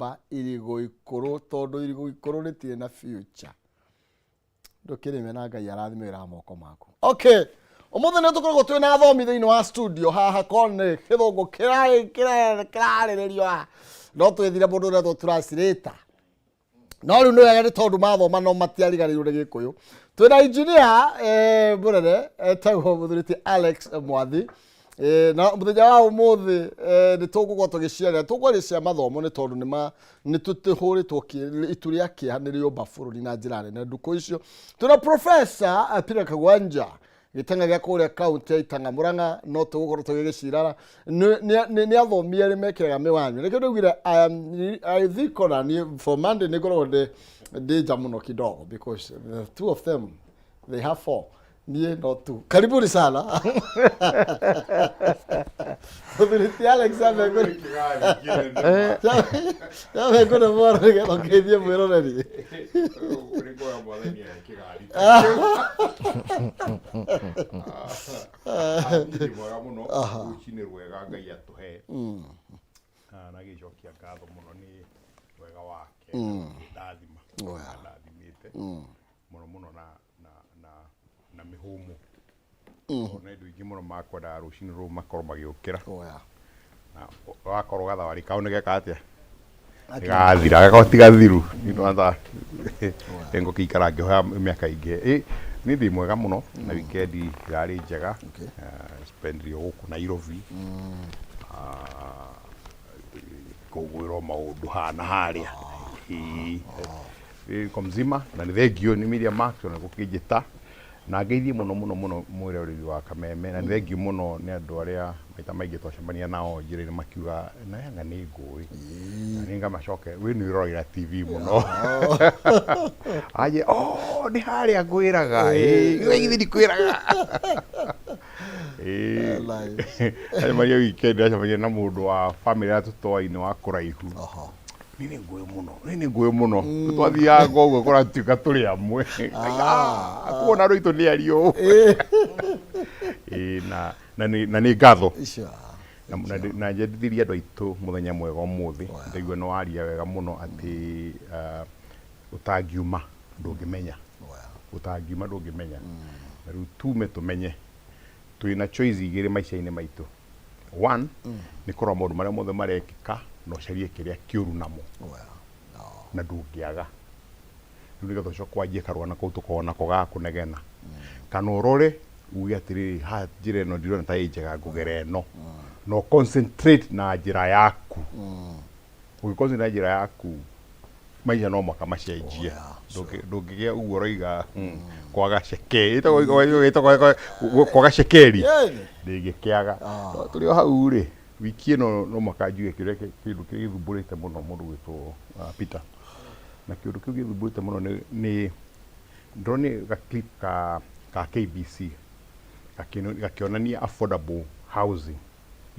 nyũmba irigũ ikũrũ tondũ irigũ ikũrũ rĩtirĩ na future. Ndũkĩrĩme na Ngai arathime wĩra wa moko maku. Okay, ũmũthĩ nĩ tũkoragwo twĩ na athomi thĩinĩ wa studio haha korwo nĩ gĩthũngũ kĩrarĩrĩrio haha no twĩthire mũndũ ũretwo translator. No rĩu nĩ wega nĩ tondũ mathoma no matiariganĩirwo nĩ gĩkũyũ. Twĩna engineer mũnene etagwo mũthuri ti Alex Mwathi. Na mũthenya wa ũmũthĩ nĩ tũgũkorwo tũgĩciarĩra tũkwaria cia mathomo nĩ tondũ nĩ nĩ tũhũrĩtwo itu rĩa kĩeha nĩ rĩũmba bũrũri na njĩra nene ndukũ icio. Twĩna Professor Peter Kagwanja gĩteng'a gĩa kũrĩa kaunti ya Itang'a Murang'a, no tũgũkorwo tũgĩgĩcirara. Nĩ athomi erĩ mekĩraga mĩwani. Nĩkĩo ndaugire I think ona niĩ for Monday nĩ ngoragwo ndĩ nja mũno kidogo because the two of them, they have four, niĩ no tu. Karibuni sana, mũthuri ti Alex Amengũrĩ. Amengũrĩ mwaro nĩgetha ũgeithie mwĩroreri. Nĩngoya mwathani ahe kĩgari. Nĩ mwega mũno, rũcinĩ rwega Ngai atũhe. Na gĩcokia ngatho mũno nĩ wega wake ndathima ndathimĩte mũno mũno na mĩhũmũ. Ona andũ aingĩ mũno makwendaga rũcinĩ rũu makorwo magĩũkĩra. Na wakorwo gathabarĩ kau nĩ geka atĩa? Gathira, gakorwo ti gathiru. Nĩngũgĩikara ngĩhoya mĩaka ĩngĩ. Niĩ ndĩ mwega mũno na weekend yarĩ njega. Spend o gũkũ Nairobi. Kũngũĩrwo maũndũ haha na harĩa. Ĩĩ, niko mzima na nĩ thengiũ nĩ Media Max ona gũkĩnjĩta na ngeithie mũno mũno mũno mwĩroreri wa Kameme, na nĩ thengiũ mũno nĩ andũ arĩa maita maingĩ twacemania nao njĩra-inĩ makiuga na yanga nĩ ngũĩ na nĩ ngamacoke wĩ nĩ wĩroragĩra TV mũno anjĩra, oh, nĩ harĩa ngwĩraga, ĩĩ we githĩ ndikwĩraga. Ĩĩ. Ndacemania weekend, ndacemania na mũndũ wa famĩlĩ ya tũtoa-inĩ wa kũraihu. Niĩ nĩ ngũĩ mũno, niĩ nĩ ngũĩ mũno. Twathiaga ũguo kũratuĩka tũrĩ amwe. Kuona andũ aitũ nĩ ariũ. Ĩĩ, na nĩ ngatho. Na nyendithirie andũ aitũ mũthenya mwega ũmũthĩ. Ndaigua nĩ waria wega mũno atĩ ũtangiuma ndũngĩmenya. Ũtangiuma ndũngĩmenya. Na rĩu tume tũmenye. Twĩna choice igĩrĩ maica-inĩ maitũ. One, nĩ kũrora maũndũ marĩa mothe marekĩka na ũcarie kĩrĩa kĩũru namo. Na ndũngĩaga. Rĩu nĩgetha ũcoke wanjie karũgano kau tũkoragwo nako ga kũnegena. Kana ũrore uge atĩrĩrĩ, haha njĩra ĩno ndirona ta ĩ njega, ngũgera ĩno. Na ũ concentrate na njĩra yaku. Ũngĩ concentrate na njĩra yaku, maica no mũhaka macenjie. Ndũngĩgĩa ũguo ũroiga kwaga ceke, ĩtagwo kwaga cekeri, ndĩngĩkĩaga. No tũrĩ o hau rĩ, wiki ĩno no mũhaka njuge kĩrĩa kĩndũ kĩrĩa gĩthumbũrĩte mũno mũndũ ũgwĩtwo Peter. Na kĩũndũ kĩu gĩthumbũrĩte mũno nĩ ndĩronire ga clip ka KBC gakĩonania affordable housing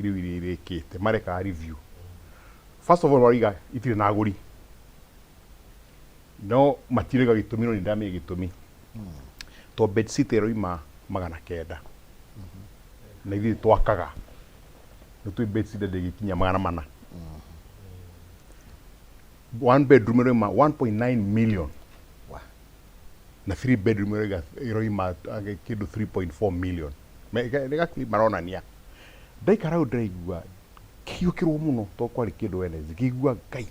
rĩu iria irĩkĩte mareka review. First of all marauga itirĩ na agũri, no matirauga gĩtũmi, no nĩ ndamenya gĩtũmi, tondũ bedsitter ĩroima 900 na ithuĩ twakaga nĩ tũĩ bedsitter ndĩngĩkinya 400. One bedroom ĩroima 1.9 million na three bedroom ĩroima kĩndũ 3.4 million. Nĩ ga clip maronania. Ndaikara hau ndĩraigua kĩiyũkĩrwo mũno tondũ kwarĩ kĩndũ Wednesday, ngĩigua Ngai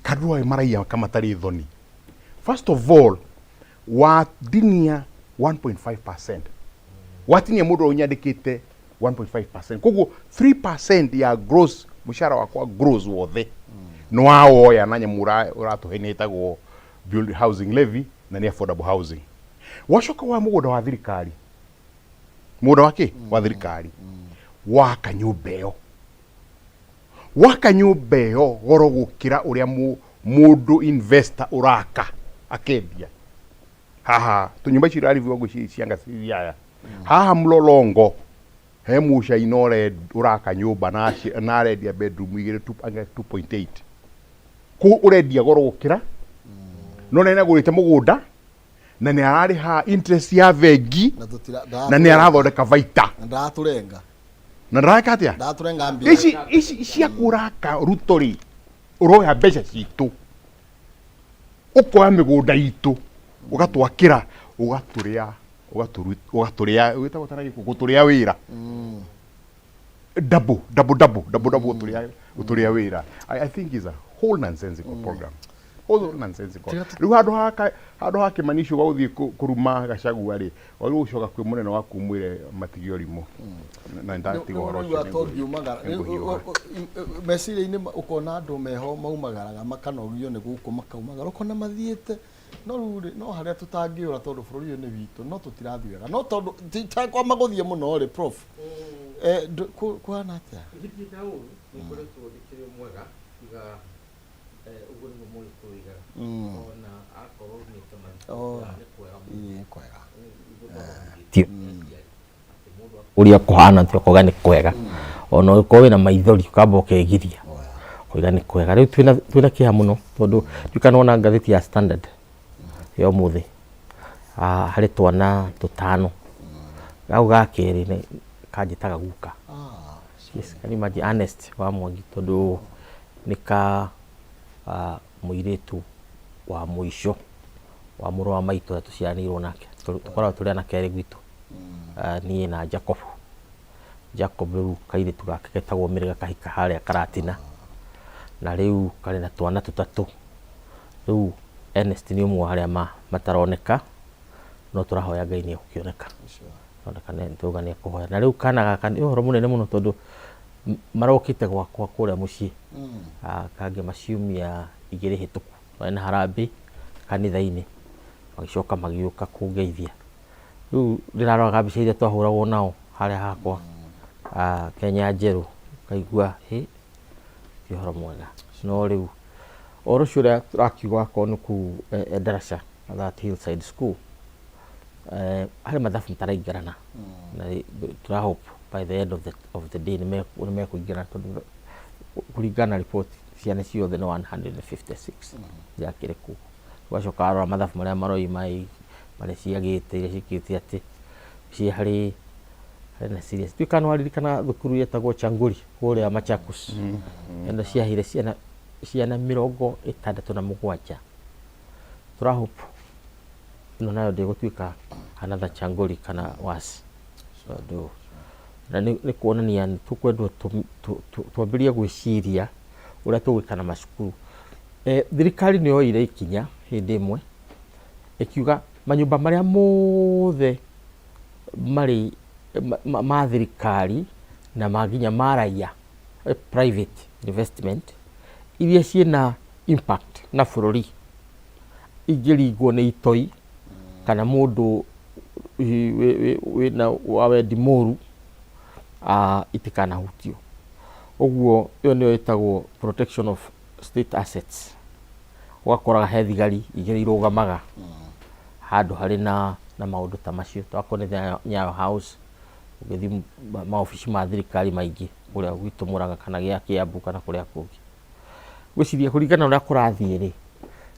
kandũ aya maraiya kamatarĩ thoni. First of all, watinia 1.5%, watinia mũndũ ũrĩa ũnyandĩkĩte 1.5%, koguo 3% ya gross mũcara wakwa gross wothe nĩ wawoya na nyamũ ũratũhe ĩtagwo build housing levy na nĩ affordable housing. Wacoka wa mũgũnda wa thirikari, mũgũnda wa kĩ wa thirikari, waka nyũmba ĩyo, waka nyũmba ĩyo goro gũkĩra ũrĩa mũndũ investor ũraka akendia. Haha tũnyũmba icio iraribwo ngwĩciria cianga ciaya haha Mlolongo, he mũcaina ũraka nyũmba na arendia bedroom igĩrĩ anga 2.8 kũ ũrendia goro gũkĩra, no nĩ agũrĩte mũgũnda na nĩ ararĩha interest ya bengi na nĩ arathondeka baita. Na ndaratũrenga. Na ndareka atĩa? Ndaratũrenga mbia. Ici cia kũraka Ruto rĩ. Ũroya mbeca citũ, ũkoya mĩgũnda itũ, ũgatwakĩra, ũgatũrĩa, ũgatũrĩa, wĩtagwo ta gĩkũ, gũtũrĩa wĩra double, double, double, double, double, gũtũrĩa wĩra. I think is a whole nonsensical program, whole nonsensical. Rĩu handũ ha Kĩmani ũcio wa gũthiĩ kũruma Gachagua rĩ, wagĩrĩirwo gũcoka kwĩ mũnene waku ũmwĩre matige ũrimũ, na ndatiga ũhoro ũcio. Tongiumagara Nĩngũhiũha. Meciria-inĩ, ũkona andũ meho maumagaraga makanogio nĩ gũkũ, makaumagara, ũkona mathiĩte, no rĩu rĩ, no harĩa tũtangĩũra tondũ bũrũri ũyũ nĩ witũ, no tũtirathiĩ wega, no tondũ titakwamba gũthiĩ mũno rĩ, prof, kũhana atĩa? Gĩtirĩ na ũru, nĩ ngoretwo ndĩkĩrĩ mwega, tiga ũguo nĩguo Mũgĩkũyũ oigaga, ona akorwo umĩte mathiko nĩ kwega mũno. Ĩĩ, kwega. Ũrĩa kũhana atĩa, ũkauga nĩ kwega, ona ũgĩkorwo wĩna maithori ũkamba ũkegiria ũkoiga nĩ kwega. Rĩu twĩna kĩeha mũno tondũ ndiũĩ wona ngathĩti ya Standard ya ũmũthĩ. Ah, harĩ twana tũtano, gau ga kerĩ nĩ kanjĩtaga guka. Yes, can you imagine Ernest wa Mwangi, tondũ nĩ ka mũirĩtu wa mũico wa mũrũ wa maitũ ũrĩa tũciaranĩirwo nake. Tũkoragwo tũrĩ anake erĩ gwitũ. Ah, niĩ na Jacob. Jacob rĩu kairĩtu gake getagwo Mĩrĩ gakahika harĩa Karatina, na rĩu karĩ na twana tũtatũ. Rĩu Ernest nĩ ũmwe wa arĩa mataroneka, no tũrahoya Ngai nĩ egũkĩoneka. Oneka nĩ tauga nĩ ekũhoya. Na rĩu kana gaka nĩ ũhoro mũnene mũno tondũ marokĩte gwakwa kũrĩa mũciĩ. Ah, kangĩ maciumia 2 hĩtũku marĩ na harambĩ kanitha-inĩ, magĩcoka magĩũka kũngeithia. Rĩu ndĩraroraga mbica iria twahũragwo nao harĩa hakwa, ah, Kenya Njerũ, ngaigua hĩ, ti ũhoro mwega. No rĩu ũhoro ũcio ũrĩa tũrakiuga wakorwo nĩ kũu Endarasha, that Hillside School, harĩ mathabu mataraingĩrana, na tũra hope by the end of the day nĩ mekũingĩrana, tondũ kũringana na report ciana ciothe nĩ 156 ciakĩrĩ kũu. Ũgacoka warora mathabu marĩa maroima ĩ, marĩa ciagĩte, iria ciĩkĩte atĩ ciĩ harĩ na serious. Ndiũĩ kana nĩwaririkana thukuru yetagwo Changuri kũrĩa Machakos, ĩno ciaheire ciana 67. Tũra hope ĩno nayo ndĩgũtuĩka another Changuri kana worse, tondũ na nĩ kuonania nĩ tũkwendwo twambĩrĩrie gwĩciria ũrĩa tũgwĩka na macukuru. Thirikari nĩ yoire ikinya hĩndĩ ĩmwe ĩkiuga manyũmba marĩa mothe marĩ ma thirikari na ma nginya ma raia, private investment iria ciĩna impact na bũrũri, ingĩringwo nĩ itoi kana mũndũ wĩna wa wendi mũru, itikanahutio. Ũguo ĩyo nĩyo ĩtagwo protection of state assets. Ũgakoraga he thigari igĩrĩ irũgamaga handũ harĩ na maũndũ ta macio, tokorwo nĩ Nyayo House, ũgĩthiĩ maobici ma thirikari maingĩ kũrĩa gwitũ Mũrang'a kana gĩa Kiambu kana kũrĩa kũngĩ. Ngwĩciria kũringana na ũrĩa kũrathiĩ rĩ,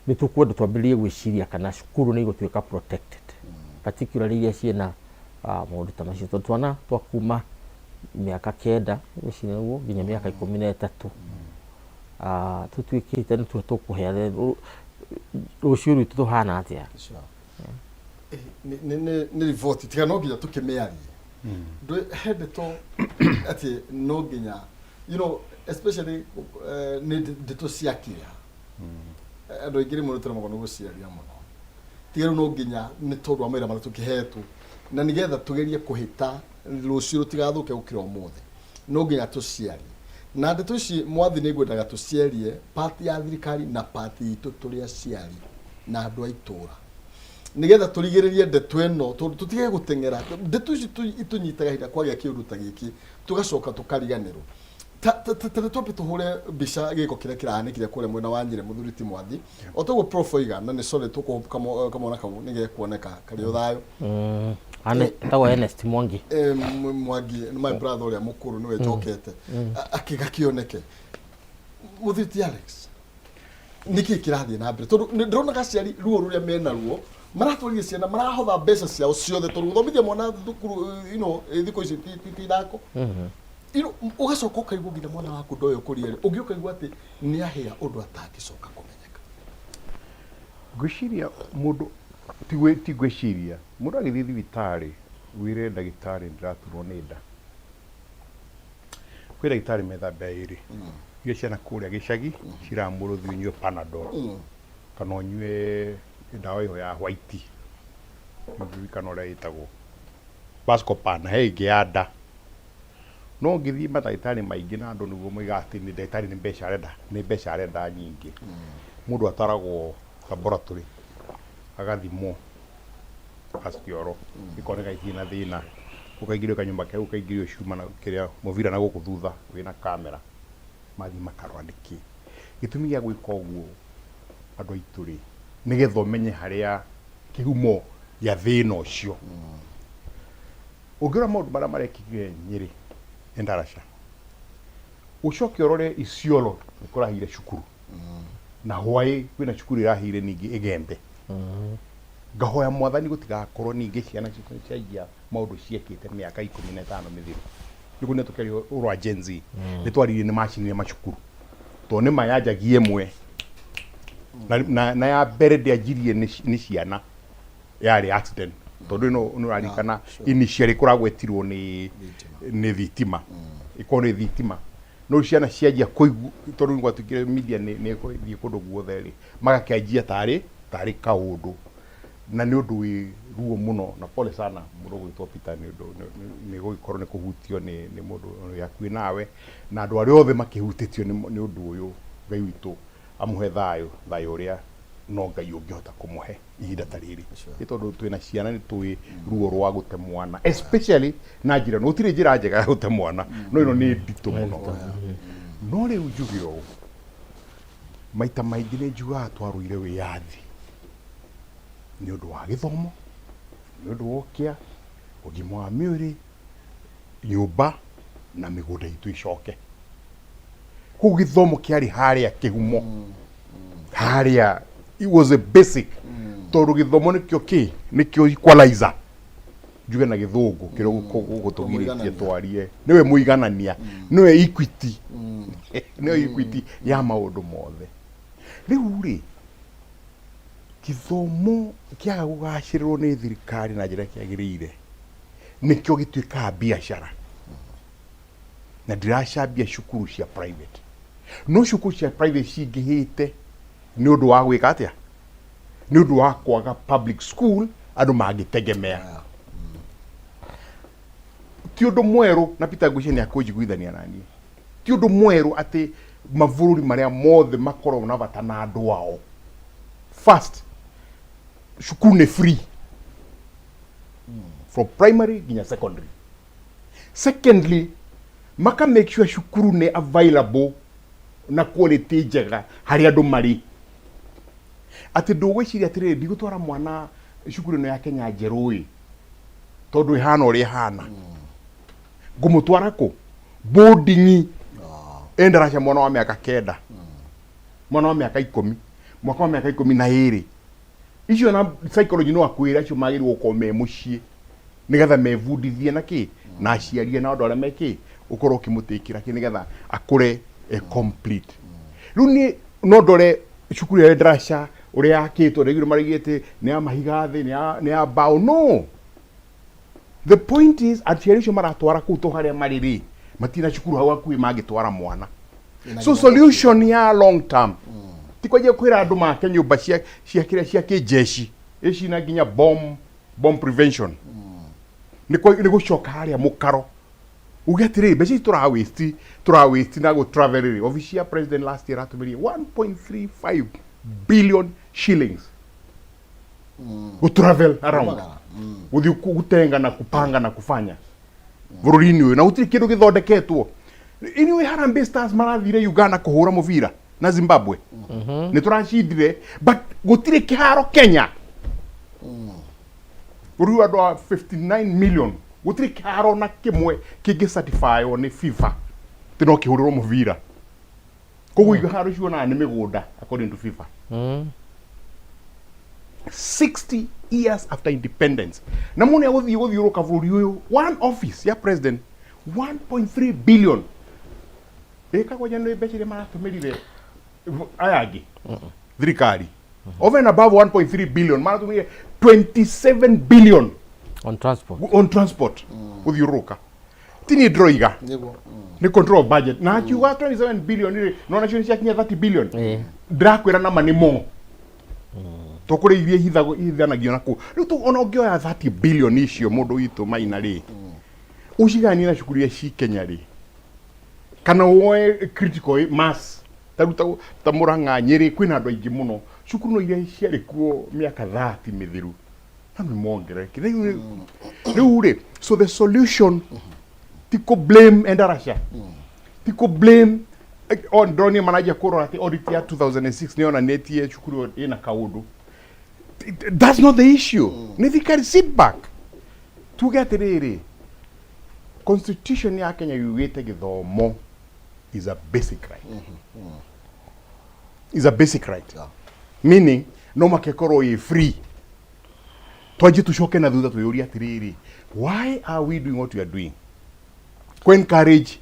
nĩ tũkwenda twambĩrĩrie gwĩciria kana cukuru nĩ igũtuĩka protected, particularly iria ciĩna maũndũ ta macio, tondũ twana twa kuma mĩaka 9, ngwĩciria nĩguo, nginya mĩaka 13, tũtuĩkĩte nĩtuo tũkũhe rũciũ rwitũ tũhana atĩa. Nĩ riboti tiga no nginya tũkĩmĩarie. He ndeto atĩ no nginya especially nĩ ndeto cia kĩeha. Andũ aingĩ rĩmwe nĩ tũremagwo nĩ gũciaria mũno, tiga rĩu no nginya nĩ tondũ wa mawĩra marĩa tũkĩhetwo, na nĩgetha tũgerie kũhĩta rũciũ rũtigathũke gũkĩra ũmũthĩ, no nginya tũciarie. Na ndeto ici, mwathi, nĩ ngwendaga tũciarie part ya thirikari na part itũ tũrĩ aciari na andũ a itũra, nĩgetha tũrigĩrĩrie ndeto ĩno, tondũ tũtige gũteng'era. Ndeto ici itũnyitaga hĩndĩ ĩrĩa kwagĩa kĩũndũ ta gĩkĩ, tũgacoka tũkariganĩrwo. Ta twambe tũhũre mbica gĩko kĩrĩa kĩrahanĩkire kũrĩa mwena wa Nyĩrĩ, mũthuri ti Mwathi, o toguo prof oiga, na nĩ sorry, tũkũhope kamwana kau nĩ gekuoneka karĩ o thayũ. Etagwo Ernest Mwangi. Mwangi nĩ my brother ũrĩa mũkũrũ, nĩwe njokete akĩgakĩoneke. Mũthuri ti Alex, nĩkĩ kĩrathiĩ na mbere? Tondũ nĩ ndĩronaga aciari ruo rũrĩa mena ruo, maratwarire ciana, marahotha mbeca ciao ciothe, tondũ gũthomithia mwana thukuru thikũ ici ti ithako. You know, ũgacoka ũkaigua nginya mwana waku ndoĩ ũkũria rĩ, ũngĩ ũkaigua atĩ nĩ ahĩa ũndũ atangĩcoka kũmenyeka. Ngwĩciria mũndũ ti ngwĩciria mũndũ agĩthiĩ thibitarĩ wĩre ndagĩtarĩ ndĩraturwo nĩ nda, kwĩ ndagĩtarĩ methamba ĩrĩ, iria ciana kũrĩa gĩcagi ciramũrwo ũthiĩ ũnyue Panadol kana ũnyue ndawa ĩyo ya white, ndirikana ũrĩa ĩtagwo, Buscopan, he ĩngĩ ya nda. No ũngĩthiĩ mandagĩtarĩ maingĩ na andũ nĩguo moigaga atĩ nĩ ndagĩtarĩ nĩ mbeca arenda, nĩ mbeca arenda nyingĩ. Mũndũ atwaragwo laboratory agathimwo gacioro ĩkoneka itirĩ na thĩna, ũkaingĩrio kanyũmba kau ũkaingĩrio cuma na kĩrĩa mũbira na gũkũ thutha wĩna kamera, mathiĩ makarora nĩkĩ. Gĩtũmi gĩa gwĩka ũguo andũ aitũ rĩ, nĩgetha ũmenye harĩa kĩhumo gĩa thĩna ũcio. Ũngĩrora maũndũ marĩa marekĩkire Nyĩrĩ, Endarasha, ũcoke ũrore Isiolo nĩ kũrahĩire cukuru, na Hwaĩ kwĩna cukuru ĩrahĩire ningĩ Ĩgembe. Ngahoya Mwathani gũtigakorwo ningĩ ciana citũ nĩ cianjia maũndũ ciekĩte mĩaka 15 mĩthiru. Nĩguo nĩ tũkĩaria ũhoro wa Gen Z, nĩ twaririe nĩ macinire macukuru, tondũ nĩ ma yanjagia ĩmwe na ya mbere ndĩanjirie nĩ ciana, yarĩ accident, tondũ ĩno nĩ ũraririkana initially kũragwetirwo nĩ thitima, ĩkorwo nĩ thitima, no ciana cianjia kũigua, tondũ nĩ gwatuĩkire media nĩ ĩgũthiĩ kũndũ guothe rĩ, magakĩanjia tarĩ kaũndũ, na nĩ ũndũ wĩ ruo mũno, na pole sana mũndũ ũgwĩtwo Peter nĩ ũndũ nĩ gũgĩkorwo nĩ kũhutio nĩ mũndũ wĩ hakuhĩ nawe, na andũ arĩa othe makĩhutĩtio nĩ ũndũ ũyũ, Ngai witũ amũhe thayũ, thayũ ũrĩa no Ngai ũngĩhota kũmũhe ihinda ta rĩrĩ. Nĩ tondũ twĩna ciana nĩ tũĩ ruo rwa gũte mwana, especially na njĩra ĩno, gũtirĩ njĩra njega ya gũte mwana, no ĩno nĩ nditũ mũno. No rĩu njuge ũũ, maita maingĩ nĩ njugaga twarũire wĩyathi nĩ ũndũ wa gĩthomo, nĩ ũndũ wa ũkĩa, ũgima wa mwĩrĩ, nyũmba na mĩgũnda itũ icoke. Koguo gĩthomo kĩarĩ harĩa kĩhumo, harĩa it was a basic, tondũ gĩthomo nĩkĩo kĩ, nĩkĩo equalizer, njuge na gĩthũngũ kĩrĩa gũkũ tũgirĩtie twarie, nĩwe mũiganania, nĩwe equity, nĩwe equity ya maũndũ mothe. Rĩu rĩ, gĩthomo kĩaga kũgacĩrĩrwo nĩ thirikari na njĩra kĩagĩrĩire, nĩkĩo gĩtuĩkaga biacara. Na ndiracambia cukuru cia private, no cukuru cia private cingĩhĩte nĩ ũndũ wa gwĩka atĩa? Nĩ ũndũ wa kwaga public school andũ mangĩtegemea. Ti ũndũ mwerũ, na Peter ngwĩciria nĩ akũnjiguithania naniĩ, ti ũndũ mwerũ atĩ mabũrũri marĩa mothe makoragwo na bata na andũ ao, first cukuru nĩ free from primary nginya secondary. Secondly, maka make sure cukuru nĩ available na quality njega harĩa andũ marĩ, atĩ ndũgwĩciria atĩrĩrĩ, ndigũtwara mwana cukuru ĩno ya Kenya njerũ ĩ tondũ ĩhana ũrĩa ĩhana, ngũmũtwara kũ boarding ĩndaraca, mwana wa mĩaka 9, mwana wa mĩaka 10, mwaka wa mĩaka 12 icio na psychology no akwĩra acio magĩrĩirwo gũkorwo me mũciĩ nĩgetha mebundithie na kĩ na aciari na andũ arĩa me kĩ ũkorwo ũkĩmũtĩkĩra kĩ nĩgetha akũre e complete. Rĩu niĩ no ndore cukuru ya Endarasha ũrĩa yakĩtwo, ndaiguire maraigĩte nĩ ya mahiga thĩ, nĩ ya mbaũ. No the point is aciari acio maratwara kũu to harĩa marĩ rĩ, matirĩ na cukuru hau hakuhĩ mangĩtwara mwana. So solution ya long term ti kwanjia kwĩra andũ make nyũmba cia kĩrĩa cia kĩnjeshi ĩcina nginya bomb prevention, nĩ gũcoka harĩa mũkaro uge atĩrĩrĩ, mbeca ici tũra waste na gũ travel rĩ, obici ya president last year atũmĩrire 1.35 billion shillings gũ travel around, gũthiĩ gũtenga na kupanga na kufanya bũrũri-inĩ ũyũ, na gũtirĩ kĩndũ gĩthondeketwo. Anyway, Harambee Stars marathire Uganda kũhũra mũbira na Zimbabwe, nĩ tũracindire, but gũtirĩ kĩharo Kenya. Rĩu andũ a 59 million, gũtirĩ kĩharo na kĩmwe kĩngĩ certifywo nĩ FIFA atĩ no kĩhũrĩrwo mũbira. Koguo iharo cionaga nĩ mĩgũnda according to FIFA. 60 years after independence, na mũndũ nĩagũthiĩ gũthiũrũka bũrũri ũyũ, one office ya president 1.3 billion ĩkagwanja nĩ mbeca iria maratũmĩrire aya angĩ thirikari over and above 1.3 billion maratũmĩrire 27 billion on transport. On transport gũthiũrũrũka. Ti niĩ ndĩroiga. Nĩguo. Nĩ control of budget na akiuga 27 billion rĩ, no nacio nĩ ciakinya 30 billion. Ndĩrakwĩra nama nĩ mo to kũrĩ iria ihithanagio na kũu. Rĩu tu ona ũngĩoya 30 billion icio, mũndũ witũ Maina rĩ, ũciganie na cukuru iria ci Kenya rĩ, kana woe critical mass ta rĩu ta Murang'a, Nyĩrĩ, kwĩna andũ aingĩ mũno. Cukuru no iria ciarĩ kuo mĩaka 30 mĩthiru na nĩ mongererekire rĩu rĩ. So the solution ti kũ blame Endarasha, ti kũ blame o ndonire maranjia kũrora atĩ audit ya 2006 nĩ yonanĩtie cukuru ĩyo ĩna kaũndũ. That's not the issue. Nĩ thirikari sit back, tuge atĩrĩrĩ, constitution ya Kenya yugĩte gĩthomo is a basic right, is a basic right, meaning no makekorwo ĩ free. Twanjie tucoke na thutha, twĩyũrie atĩrĩrĩ, why are we doing what we are doing? Ku encourage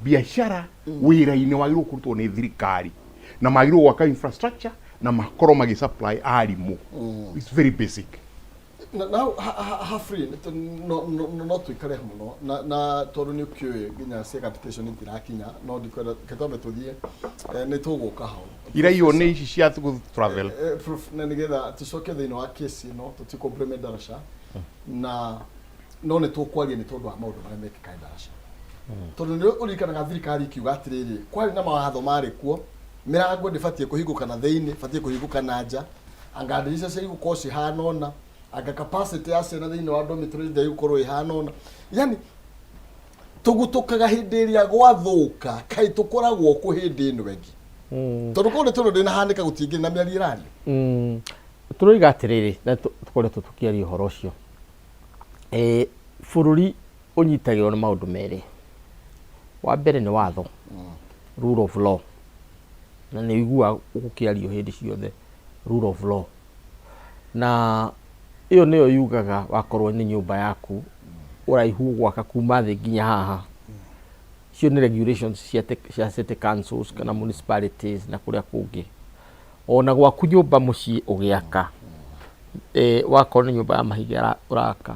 biashara wĩra-inĩ wagĩrĩirwo kũrutwo nĩ thirikari, na magĩrĩirwo gwaka infrastructure na makorwo magĩ supply arimũ. It's very basic. Na ha free no tuikare mũno na tondũ nĩ ũkĩũĩ nginya cia capitation itirakinya, no ndikwenda, reke twambe tũthiĩ, nĩ tũgũka hau. Iraiywo nĩ ici cia travel. Proof, na nĩgetha tũcoke thĩinĩ wa kesi ĩno, tũtikũ Darasha na no nĩ tũkwaria nĩ tondũ wa maũndũ marĩa mekĩkaga Darasha, tondũ nĩ ũririkanaga thirikari ikiuga atĩrĩrĩ, kwarĩ na mawatho marĩ kuo, mĩrango ndĩbatiĩ kũhingũka na thĩinĩ, batiĩ kũhingũka na nja, anga ndirica cia gũkorwo cihana ũna, anga capacity ya ciana thĩinĩ wa dormitory ndĩgũkorwo ĩhana ũna. Yani tũgutũkaga hĩndĩ ĩrĩa gwathũka, kaĩ tũkoragwo kũ hĩndĩ ĩno ĩngĩ? Tondũ kũu nĩ tondũ ndĩnahanĩka, gũtingĩrĩ na mĩario ĩrario. Tũroiga atĩrĩrĩ, na tũkoretwo tũkĩaria ũhoro ũcio, bũrũri ũnyitagĩrwo nĩ maũndũ merĩ. Wa mbere nĩ watho, rule of law, na nĩ ũiguaga gũkĩario hĩndĩ ciothe rule of law, na ĩyo nĩyo yugaga wakorwo nĩ nyũmba yaku, ũraihu gwaka kuma thĩ nginya haha. Icio nĩ regulations cia city councils kana municipalities na kũrĩa kũngĩ. Ona gwaku nyũmba mũciĩ ũgĩaka, wakorwo nĩ nyũmba ya mahiga ũraka,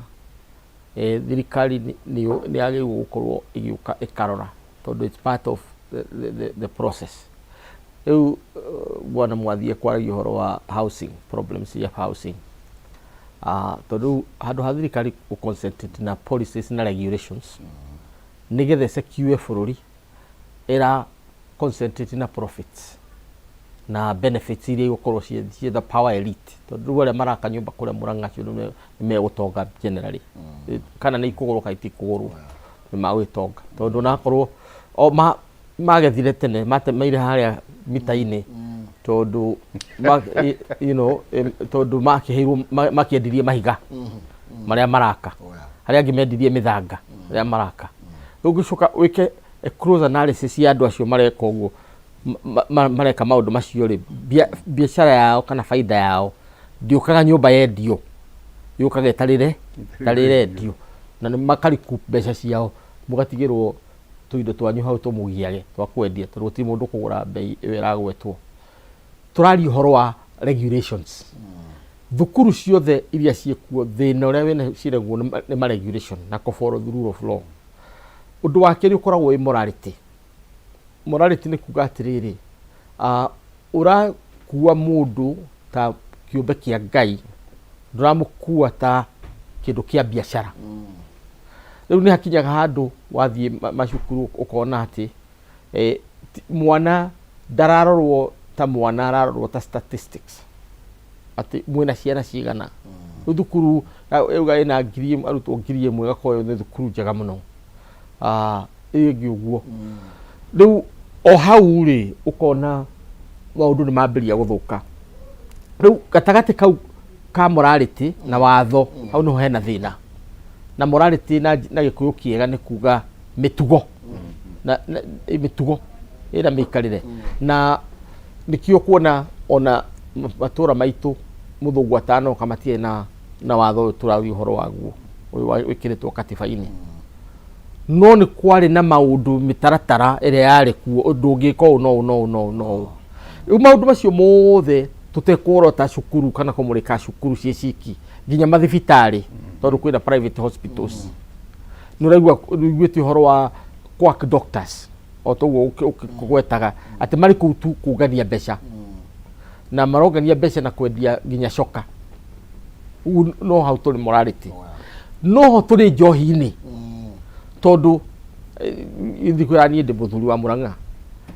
thirikari nĩ yagĩrĩirwo gũkorwo ĩgĩũka ĩkarora, tondũ it's part of the process. Rĩu bwana Mwathie kwaragia ũhoro wa housing problems cia housing, tondũ rĩu handũ ha thirikari gũ concentrate na policies na regulations nĩgetha secure bũrũri, ĩra concentrate na profits na benefits iria igũkorwo ciĩ the power elite, tondũ rĩu arĩa maraka nyũmba kũrĩa Murang'a acio nĩ megũtonga generally. Kana nĩ ikũgũrwo kana itikũgũrwo, nĩ magũgĩtonga, tondũ onakorwo o magethire tene matemeire harĩa mita-inĩ, tondũ tondũ makĩheirwo makĩendirie mahiga marĩa maraka, harĩa angĩ mendirie mĩthanga marĩa maraka. Rĩu ũngĩcoka wĩke a close analysis ya andũ acio mareka ũguo, mareka maũndũ macio rĩ, biacara yao kana baida yao ndĩũkaga nyũmba yendio, yũkaga ĩtarĩ ĩrendio, na nĩ makariku mbeca ciao, mũgatigĩrwo tũindo twanyu hau tũmũgiage twa kwendia, tondũ gũtirĩ mũndũ ũkũgũra mbei ĩyo ĩragwetwo. Tũraria ũhoro wa regulations. Thukuru ciothe iria ciĩkuo, thĩna ũrĩa wĩna ciĩnaguo nĩ ma regulation na kũ follow the rule of law. Ũndũ wa kerĩ ũkoragwo wĩ morality. Morality nĩ kuga atĩrĩrĩ, ũrakua mũndũ ta kĩũmbe kĩa Ngai, ndũramũkua ta kĩndũ kĩa biacara. Rĩu nĩ hakinyaga handũ wathiĩ macukuru ũkona atĩ mwana ndararorwo ta mwana, ararorwo ta statistics, atĩ mwĩna ciana cigana. Rĩu thukuru ĩuga ĩna arutwo 1000, ĩgakorwo nĩ thukuru njega mũno. Ĩyo ĩngĩ ũguo. Rĩu o hau rĩ, ũkona maũndũ nĩ mambĩrĩria gũthũka. Rĩu gatagatĩ kau ka morality na watho, hau nĩho hena thĩna. Na morality na Gĩkũyũ kĩega nĩ kuga mĩtugo na mĩtugo ĩna mĩikarĩre, na nĩkĩo kuona ona matũra maitũ mũthũngũ atanoka matirĩ na watho ũyũ tũraria ũhoro waguo, ũyũ wĩkĩrĩtwo katiba-inĩ. No nĩ kwarĩ na maũndũ, mĩtaratara ĩrĩa yarĩ kuo, ũndũ ũngĩka ũũ no ũũ no ũũ no ũũ no ũũ. Rĩu maũndũ macio mothe tũtekworota cukuru kana kũmũrĩka cukuru ciĩ ciki, nginya mathibitarĩ, tondũ kwĩna private hospitals. Nĩ ũraigua, ũiguĩte ũhoro wa quack doctors, o toguo ũkĩgwetaga atĩ marĩ kũu tu kũngania mbeca, na marongania mbeca na kwendia nginya coka. Ũguo no hau tũrĩ morality, no ho tũrĩ njohi-inĩ, tondũ ithikwĩra niĩ ndĩ mũthuri wa Mũrang'a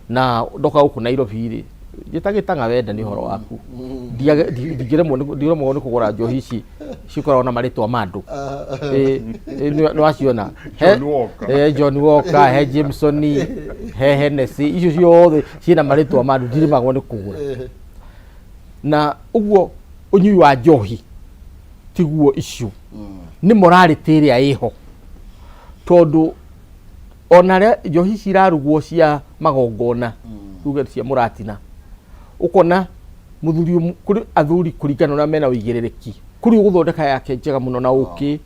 na ndoka gũkũ Nairobi rĩ, njĩtagĩtaga wenda nĩ ũhoro waku. Ndingĩremwo nĩ kũgũra njohi ici cikoragwo na marĩtwa ma andũ. Nĩ waciona? John Walker. John Walker, he Jameson, he Hennessy, icio ciothe ciĩna marĩtwa ma andũ, ndiremagwo nĩ kũgũra. Na ũguo ũnyui wa njohi tiguo issue, nĩ morality ĩrĩa ĩho, tondũ ona arĩa njohi ici irarugwo cia magongona, tuge cia mũratina, ũkona mũthuri kũrĩ athuri kũringana na ũrĩa mena ũigĩrĩrĩki, kũrĩ ũgũthondeka yake njega mũno na ũkĩ,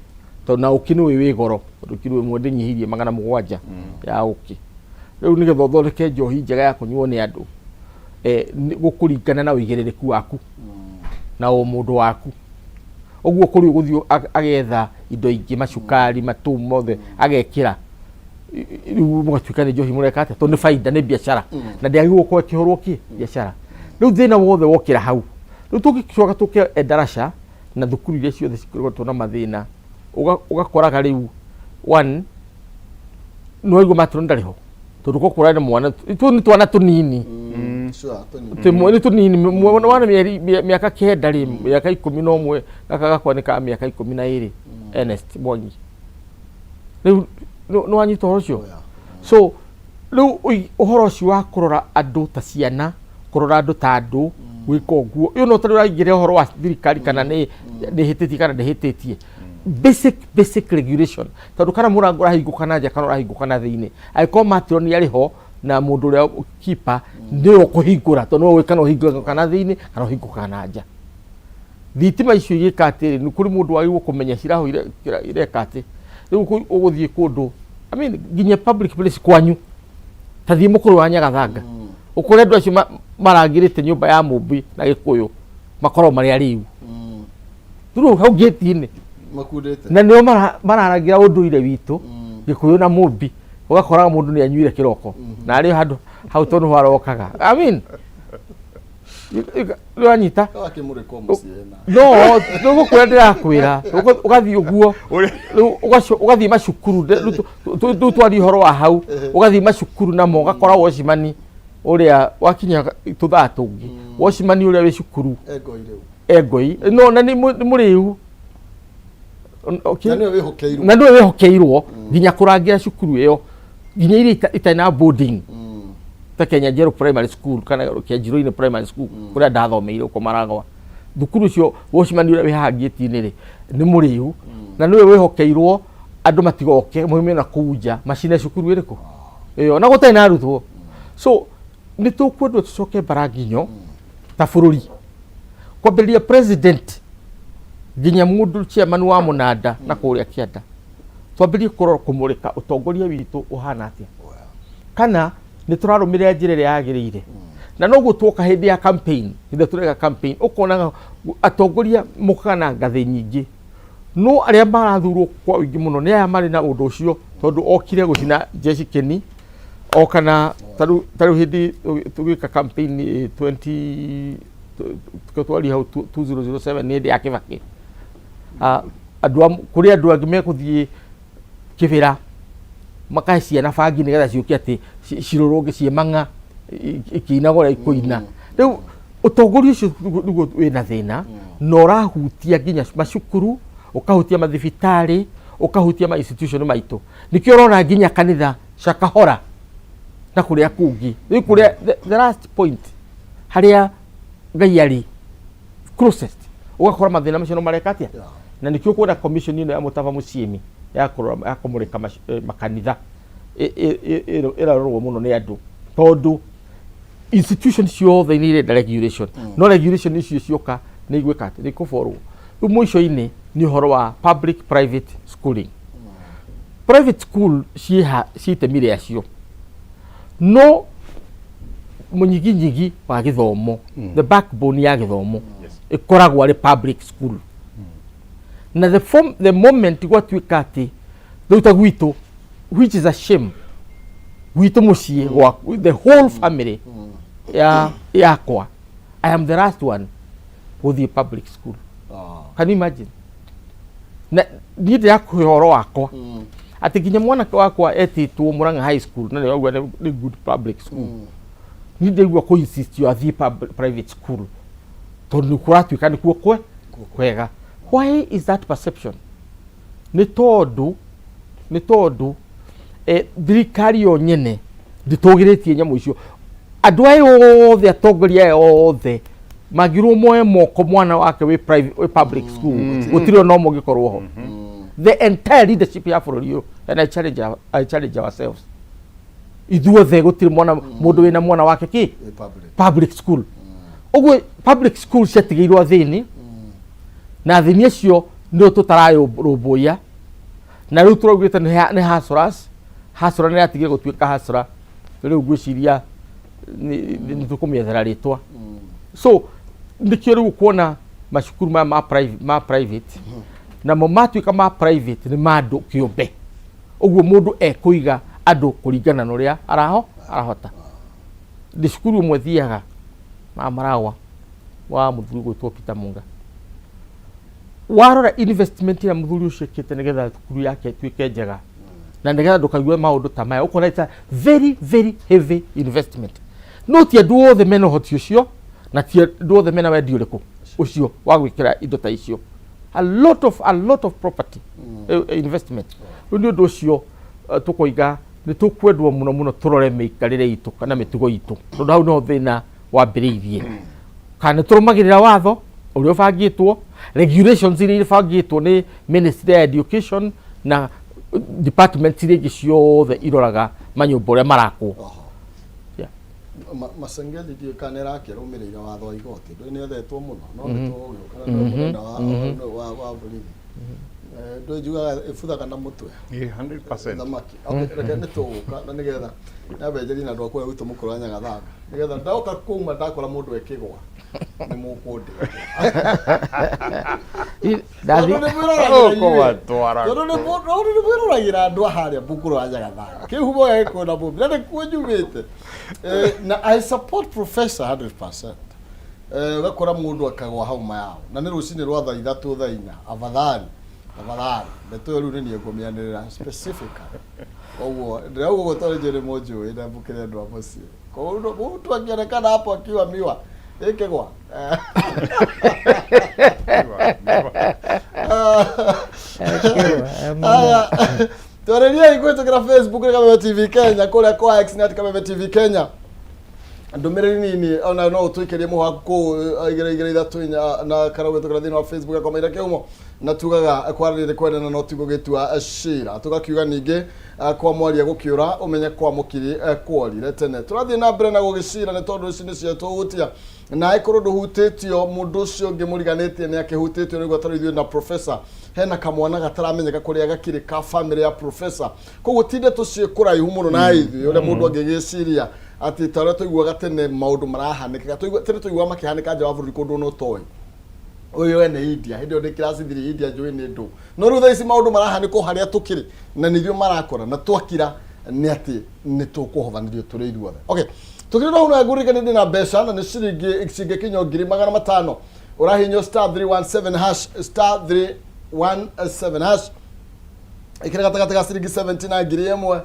tondũ na ũkĩ nĩ wĩ goro, tondũ kiro ĩmwe ndĩnyihirie 700 ya ũkĩ. Rĩu nĩgetha ũthondeke njohi njega ya kũnyuo nĩ andũ, gũkũringana na ũigĩrĩrĩku waku na ũmũndũ waku. Ũguo kũrĩ ũgũthiĩ agetha indo ingĩ, macukari matũ mothe agekĩra, rĩu mũgatuĩka nĩ njohi mũreka atĩa, tondũ nĩ baida, nĩ biacara, na ndĩagĩrĩirwo gũkorwo ĩkĩhũrwo kĩ biacara. Rĩu thĩna wothe wokĩra hau. Rĩu tũngĩcoka tũke endarasha na thukuru iria ciothe cikoretwo na mathĩna, ũgakoraga rĩu one nĩ waigua matron ndarĩ ho, tondũ ko kũrarĩ na mwana tũ nĩ twana tũnini. Sure, tũnini. Nĩ tũnini, mwana wa mĩaka 9 rĩ, mĩaka 11, gaka gakwa nĩ ka mĩaka 12, Ernest Mwangi. Rĩu nĩ wanyita ũhoro ũcio. So rĩu ũhoro ũcio wa kũrora andũ ta ciana, kũrora andũ ta andũ, gwĩka ũguo, ũyũ no tarĩ ũraingĩrĩra ũhoro wa thirikari kana nĩ hĩtĩtie kana ndĩhĩtĩtie. Basic regulation, tondũ kana mũrango ũrahingũka na nja kana ũrahingũka na thĩinĩ, angĩkorwo matron arĩ ho na mũndũ ũrĩa keeper nĩwe ũkũhingũra, tondũ nĩwe ũĩ kana ũhingũkaga na thĩinĩ kana ũhingũkaga na nja. Thitima icio igĩka atĩrĩ, nĩ kũrĩ mũndũ wagĩrĩirwo kũmenya cirahũire ireka atĩ. Rĩu ũgũthiĩ kũndũ, I mean, nginya public place kwanyu, ta thiĩ mũkũrũ wa Nyagathanga, ũkore andũ acio marangĩrĩte nyũmba ya mũmbi na Gĩkũyũ makoragwo marĩ arĩu rĩu hau ngĩti-inĩ. Makundĩte. Na nĩo mararangĩra ũndũire witũ, Gĩkũyũ na mũmbi. Ũgakoraga mũndũ nĩ anyuire kĩroko na arĩ handũ hau tondũ harokaga, I mean, nĩwanyita? Wakĩmũrĩkwo mũciĩ na No rĩu gũkwĩra, ndĩrakwĩra ũgathiĩ ũguo. Rĩu ũgathiĩ macukuru, rĩu twarie ũhoro wa hau, ũgathiĩ macukuru namo ũgakora watchman ũrĩa wakinya tũthaa tũngĩ, watchman ũrĩa wĩ cukuru engoi rĩu. Engoi no na nĩ mũrĩu. Okay. Na nĩwe wĩhokeirwo. Na nĩwe wĩhokeirwo nginya kũrangĩra cukuru ĩyo, nginya iria itarĩ na boarding, ta Kenya Njerũ Primary School kana Kĩanjirũ-inĩ Primary School kũrĩa ndathomeire ũko Maragwa. Thukuru ũcio watchman ũrĩa wĩ haha ngĩti-inĩ rĩ, nĩ mũrĩu na nĩwe wĩhokeirwo andũ matigoke moime na kũu nja macine cukuru ĩrĩkũ ĩyo na gũtarĩ na arutwo. So nĩ tũkwendwo tũcoke mbaranginyo ta bũrũri, kwambĩrĩria president nginya mũndũ chairman wa mũnanda na kũrĩa kĩanda, twambĩrĩrie kũrora kũmũrĩka ũtongoria witũ ũhana atĩa, kana nĩ tũrarũmĩrĩra njĩra ĩrĩa yagĩrĩire. Na noguo tuoka hĩndĩ ya campaign, hĩndĩ ĩrĩa tũreka campaign, ũkonaga atongoria mokaga na ngathĩ nyingĩ, no arĩa marathurwo kwa ũingĩ mũno nĩ aya marĩ na ũndũ ũcio, tondũ okire gũcina jeshi kĩni o kana tarĩu hĩndĩ tũgĩka campaign, 20 twaria hau 2007, nĩ hĩndĩ ya Kĩbakĩ. Ah, andũ kũrĩ andũ angĩ mekũthiĩ kĩbĩra makahe ciana bangi nĩgetha ciũke atĩ cirũrũnge ciĩ mang'a ikĩinaga ũrĩa ikũina. Rĩu ũtongoria ũcio nĩguo wĩna thĩna, na ũrahutia nginya macukuru, ũkahutia mathibitarĩ, ũkahutia ma institution maitũ. Nĩkĩo ũrona nginya kanitha Shakahola na kũrĩa kũngĩ. Rĩu kũrĩa the last point harĩa Ngai arĩ closest, ũgakora mathĩna macio no mareka atĩa. Na nĩkĩo kuona commission ĩno ya Mũtaba Mũciĩmi ya kũrora, ya kũmũrĩka makanitha ĩrarorwo mũno nĩ andũ, tondũ institution ciothe nĩ irenda regulation, no regulation icio cioka nĩ igwĩka atĩ nĩ ikũborwo. Rĩu mũico-inĩ nĩ ũhoro wa public private schooling. Private school ciĩha ciĩ itemi rĩacio, no mũnyiginyigi wa gĩthomo, the backbone ya gĩthomo ĩkoragwo arĩ public school. Na the moment gwatuĩka atĩ rĩu ta gwitũ, which is a shame, gwitũ mũciĩ gwa the whole family ya yakwa, I am the last one gũthiĩ public school. Can you imagine? Na niĩ ndĩrakũhe ũhoro wakwa atĩ nginya mwanake wakwa etĩtwo Murang'a High School, na nĩrauga nĩ good public school, niĩ ndĩraigua kũ insist yo athiĩ private school tondũ nĩ kũratuĩka nĩkuo kwega. Why is that perception? Nĩ tondũ thirikari yo nyene ndĩtũgĩrĩtie nyamũ icio. Andũ aya othe, atongoria aya othe mangĩrwo moe moko mwana wake wĩ private, wĩ public school, gũtirĩ ona ũmwe ũngĩkorwo ho, the entire leadership ya bũrũri ũyũ. And I challenge ourselves ithuothe, gũtirĩ mwana mũndũ wĩna mwana wake kĩ Ĩ public. Public school. Ũguo public school ciatigĩirwo athĩni, na athĩni acio nĩo tũtararũmbũiya, na rĩu tũraugĩte nĩ hustlers. Hustler nĩ yatigire gũtuĩka hustler, rĩu ngwĩciria nĩ tũkũmĩethera rĩtwa. So nĩkĩo rĩu kuona macukuru maya ma private namo matuĩka ma private nĩ ma andũ kĩũmbe. Ũguo mũndũ ekũiga andũ kũringana na ũrĩa arahota. Ndĩ cukuru ĩmwe thiaga ma Marawa wa mũthuri gwĩtwo Peter Munga. Warora investment ĩrĩa mũthuri ũcio ĩkĩte nĩgetha thukuru yake ĩtuĩke njega na nĩgetha ndũkaigue maũndũ ta maya, ũkona it's a very, very heavy investment, no ti andũ othe mena ũhoti ũcio na ti andũ othe mena wendi ũrĩkũ ũcio wa gwĩkĩra indo ta icio, a lot of property investment. Rĩu nĩ ũndũ ũcio tũkoiga nĩ tũkwendwo mũno mũno tũrore mĩikarĩre itũ kana mĩtugo itũ, tondũ hau niho thĩna wambĩrĩirie. Kana nĩ tũrũmagĩrĩra watho ũrĩa ũbangĩtwo, regulations iria ibangĩtwo nĩ Ministry ya Education na departments iria ingĩ ciothe iroraga manyũmba ũrĩa marakwo. Yeah. Masengeli ndiũĩ kana ĩrakĩrũmĩrĩire watho wa igoti, ndũĩ nĩ ethetwo mũno, no nĩ tũgũgĩũka na nĩwe mũnene wa borithi. Ndũĩ njugaga ĩbuthaga na mũtwe. 100%. Thamaki. Okay, reke nĩ tũgũka na nĩgetha nyambe njarie na andũ a kũrĩa gwitũ mũkũrũ wa Nyagathanga, nĩgetha ndoka kuma ndakora mũndũ ekĩgwa nĩ mũkũndĩa. Tondũ nĩ mwĩroragĩra ithuĩ. Ũkũmatwara. Tondũ nĩ mwĩroragĩra andũ a harĩa Bukuru wa Nyagathanga kĩhumo gĩa Gĩkũyũ na Mũmbi, na nĩkuo njumĩte. Na I support professor 100%. Ũgakora mũndũ akagwa hau mayao na nĩ rũcinĩ rwa thaa 3, thaa 4. Afadhali, afadhali, ndeto ĩyo rĩu nĩ niĩ ngũmĩanĩrĩra specifically. Koguo ndĩrauga ũguo tondũ njũĩ nĩ mũnjũĩ na mũkĩrĩ andũ a mũciĩ. Koguo mtu akionekana hapo akiwa miwa ĩkĩgwa. Aya, twarĩriai kũhĩtũkĩra Facebook nĩ Kameme TV Kenya, kũrĩa kwa X nĩ @KamemeTV Kenya. Ndũmĩrĩri nini ona no ũtũikĩrie mũhu waku kũu 2 2 3 4 na kana ũgĩtũkĩra thĩinĩ wa Facebook yakwa Maira Kĩhumo. Na tugaga kwaranĩria nĩ kwendana no ti gũgĩtua cira. Tũgakiuga ningĩ kwa mwaria gũkĩũra ũmenye kwa mũkiri kworire tene. Tũrathiĩ na mbere na gũgĩcira nĩ tondũ ici nĩcio tũhutia, na ĩkorwo ndũhutĩtio, mũndũ ũcio ũngĩ mũriganĩtie nĩ akĩhutĩtio. Nĩguo tarĩ ithuĩ na professor, hena kamwana gataramenyeka kũrĩa gakĩrĩ ka family ya professor. Koguo ti ndeto ciĩ kũraihu mũno na ithuĩ ũrĩa mũndũ angĩgĩciria atĩ ta ũrĩa tũiguaga tene maũndũ marahanĩkaga. Tene tũiguaga makĩhanĩka nja wa bũrũri kũndũ ona ũtoĩ ũyũ wene India, hĩndĩ ĩyo ndĩ class 3 India njũĩ nĩ ndũ. No rĩu thaa ici maũndũ marahanĩka o harĩa tũkĩrĩ na nĩ ithuĩ marakora, na twakira nĩ atĩ nĩ tũkũhothanĩrio tũrĩ ithuothe. Okay, tũkĩrĩ na hau na ngũririkane ndĩ na mbeca na nĩ ciringi cingĩkinya 500,000. Ũrahihinywo *317#, *317#, ĩkĩra gatagatĩ ga ciringi 70 na 1,000,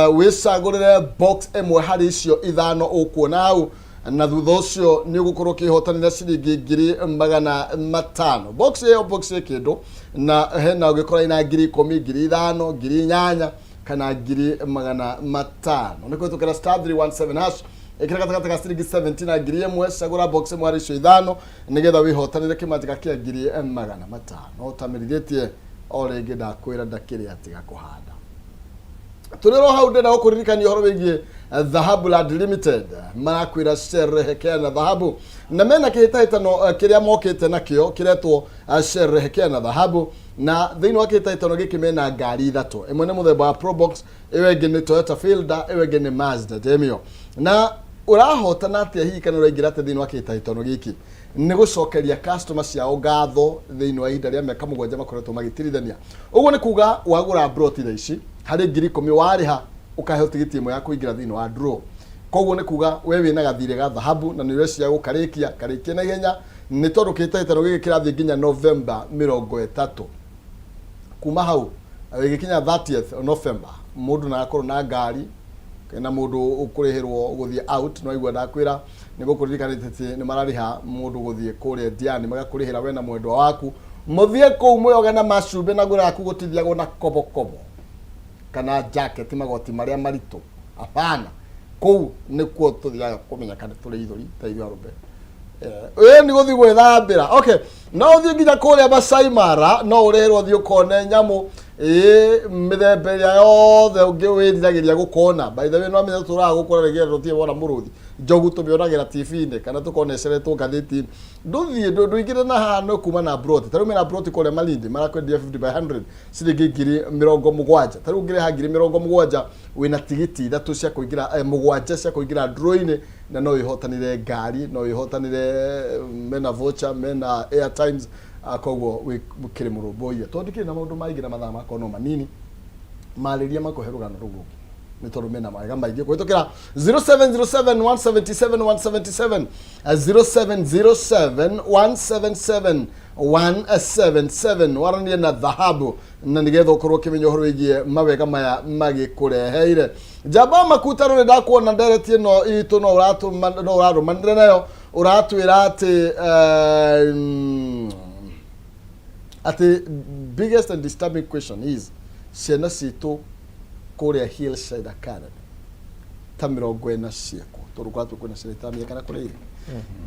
wĩcagũrĩre box ĩmwe harĩ icio ithano ũkuona hau, na thutha ũcio nĩ ũgũkorwo ũkĩhotanĩra ciringi 500,000. Box ĩyo, box ĩ kĩndũ na hena ũngĩkora ina 10,000, 5,000, 8,000 kana 500,000. Nĩ kũhĩtũkĩra *317#, ĩkĩra gatagatĩ ga ciringi 70 na 1,000, cagũra box ĩmwe harĩ icio ithano nĩgetha wĩhotanĩre kĩmanjĩka kĩa 500,000. Ũtamĩrithĩtie o rĩngĩ, ndakwĩra ndakĩrĩ atiga kũhanda. Tũrĩ ro hau, ndĩrenda gũkũririkania ũhoro wĩgiĩ Dhahabu Land Limited. Marakwĩra sherehekea na dhahabu, na mena kĩhĩtahĩtano kĩrĩa mokĩte nakĩo kĩretwo sherehekea na dhahabu. Na thĩinĩ wa kĩhĩtahĩtano gĩkĩ mena ngari ithatũ. Ĩmwe nĩ mũthemba wa Probox, ĩyo ĩngĩ nĩ Toyota Fielder, ĩyo ĩngĩ nĩ Mazda Demio. Na ũrahotana atĩa hihi, kana ũraingĩra atĩa thĩinĩ wa kĩhĩtahĩtano gĩkĩ? Nĩ gũcokeria customer ciao ngatho thĩinĩ wa ihinda rĩa mĩaka 7 makoretwo magĩtirithania. Ũguo nĩ kuga wagũra broti thaa ici harĩ 10,000 warĩha, ũkaheo tigiti ĩmwe ya kũingĩra thĩinĩ wa draw. Koguo nĩ kuga we wĩna gathirĩ ga thahabu na nĩ ũreciria gũkarĩkia, karĩkie na ihenya, nĩ tondũ kĩhĩtahĩtano gĩkĩ kĩrathiĩ nginya November 30. Kuma hau ĩgĩkinya 30th November, mũndũ na akorwo na ngari na mũndũ ũkũrĩhĩrwo gũthiĩ out. No aigua ndakwĩra nĩ gũkũririkanĩte atĩ nĩ mararĩha mũndũ gũthiĩ kũrĩa Diani, magakũrĩhĩra we na mwendwa waku mũthiĩ kũu mwĩoge na macumbĩ na ngwĩraga ku gũtithiagwo na kobokobo kana jacket, magoti marĩa maritũ, hapana. Kũu nĩkuo tũthiaga kũmenya kana tũrĩ ithũri ta ithuĩ arũme. Ĩ nĩ gũthiĩ gwĩthambĩra. Okay, no ũthiĩ nginya kũrĩa Masai Mara, no ũrĩhĩrwo ũthiĩ ũkone nyamũ ĩ mĩthemba ĩrĩa yothe ũngĩ wĩriragĩria gũkona. By the way, no menya tũraga gũkũra rĩngĩ tũtirĩ wona mũrũthi. Njogu tũmĩonagĩra TV-inĩ kana tũkona ĩceretwo ngathĩti-inĩ. Ndũthiĩ ndũingĩre na haha no kuma na broti. Ta rĩu mena broti kũrĩa Malindi, marakwendia 50 by 100 ciringi 70,000. Ta rĩu ũngĩrĩha 70,000, wĩna tigiti ithatũ cia kũingĩra, 7 cia kũingĩra draw-inĩ, na no wĩhotanĩre ngari, no wĩhotanĩre, mena voucher, mena airtimes. Koguo wĩ kĩrĩ mũrũmbũiye, tondũ ndikĩrĩ na maũndũ maingĩ na mathaa makwa no manini. Marĩria makũhe rũgano rũu rũngĩ, nĩ tondũ mena mawega maingĩ kũhĩtũkĩra 0707 177 177, 0707 177 177. Waranie na dhahabu na nĩgetha ũkorwo ũkĩmenya ũhoro wĩgiĩ mawega maya magĩkũreheire. Njamba makutano, nĩ ndakuona ndereti ĩno itũ no ũratũma, no ũrarũmanĩra nayo. Ũratwĩra atĩ atĩ biggest and disturbing question is ciana citũ kũrĩa Hillside Academy ta 40 ciĩkwo, tondũ kwatũ kwĩna ciana itaramenya kana kũrĩa irĩ.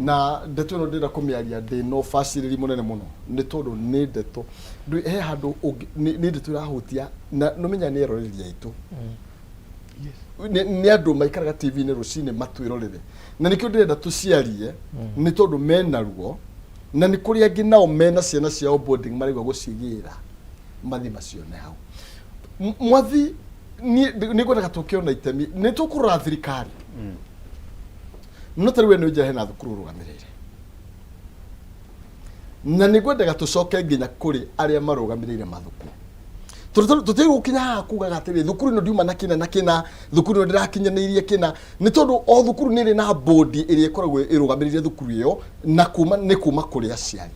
Na ndeto ĩno ndĩrenda kũmĩaria ndĩ na ũbacĩrĩri mũnene mũno, nĩ tondũ nĩ ndeto he handũ nĩ ndeto ĩrahutia na nĩũmenya nĩ eroreri aitũ, nĩ andũ maikaraga TV-inĩ rũcinĩ matwĩrorere, na nĩkĩo ndĩrenda tũciarie, nĩ tondũ mena ruo, na nĩ kũrĩ angĩ nao mena ciana ciao boarding maraigua gũcigĩra mathiĩ macione hau. Mwathi, niĩ nĩ ngwendaga tũkĩona itemi nĩ tũkũrora thirikari, no ta rĩu we nĩ ũnjĩra hena thukuru ũrũgamĩrĩire, na nĩ ngwendaga tũcoke nginya kũrĩ arĩa marũgamĩrĩire mathukuru, tondũ tũtiagĩrĩirwo gũkinya haha kugaga atĩrĩ, thukuru ĩno ndiuma na kĩna na kĩna, thukuru ĩno ndĩrakinyanĩirie kĩna, nĩ tondũ o thukuru nĩ ĩrĩ na bodi ĩrĩa ĩkoragwo ĩrũgamĩrĩire thukuru ĩyo, na kuma nĩ kuma kũrĩ aciari.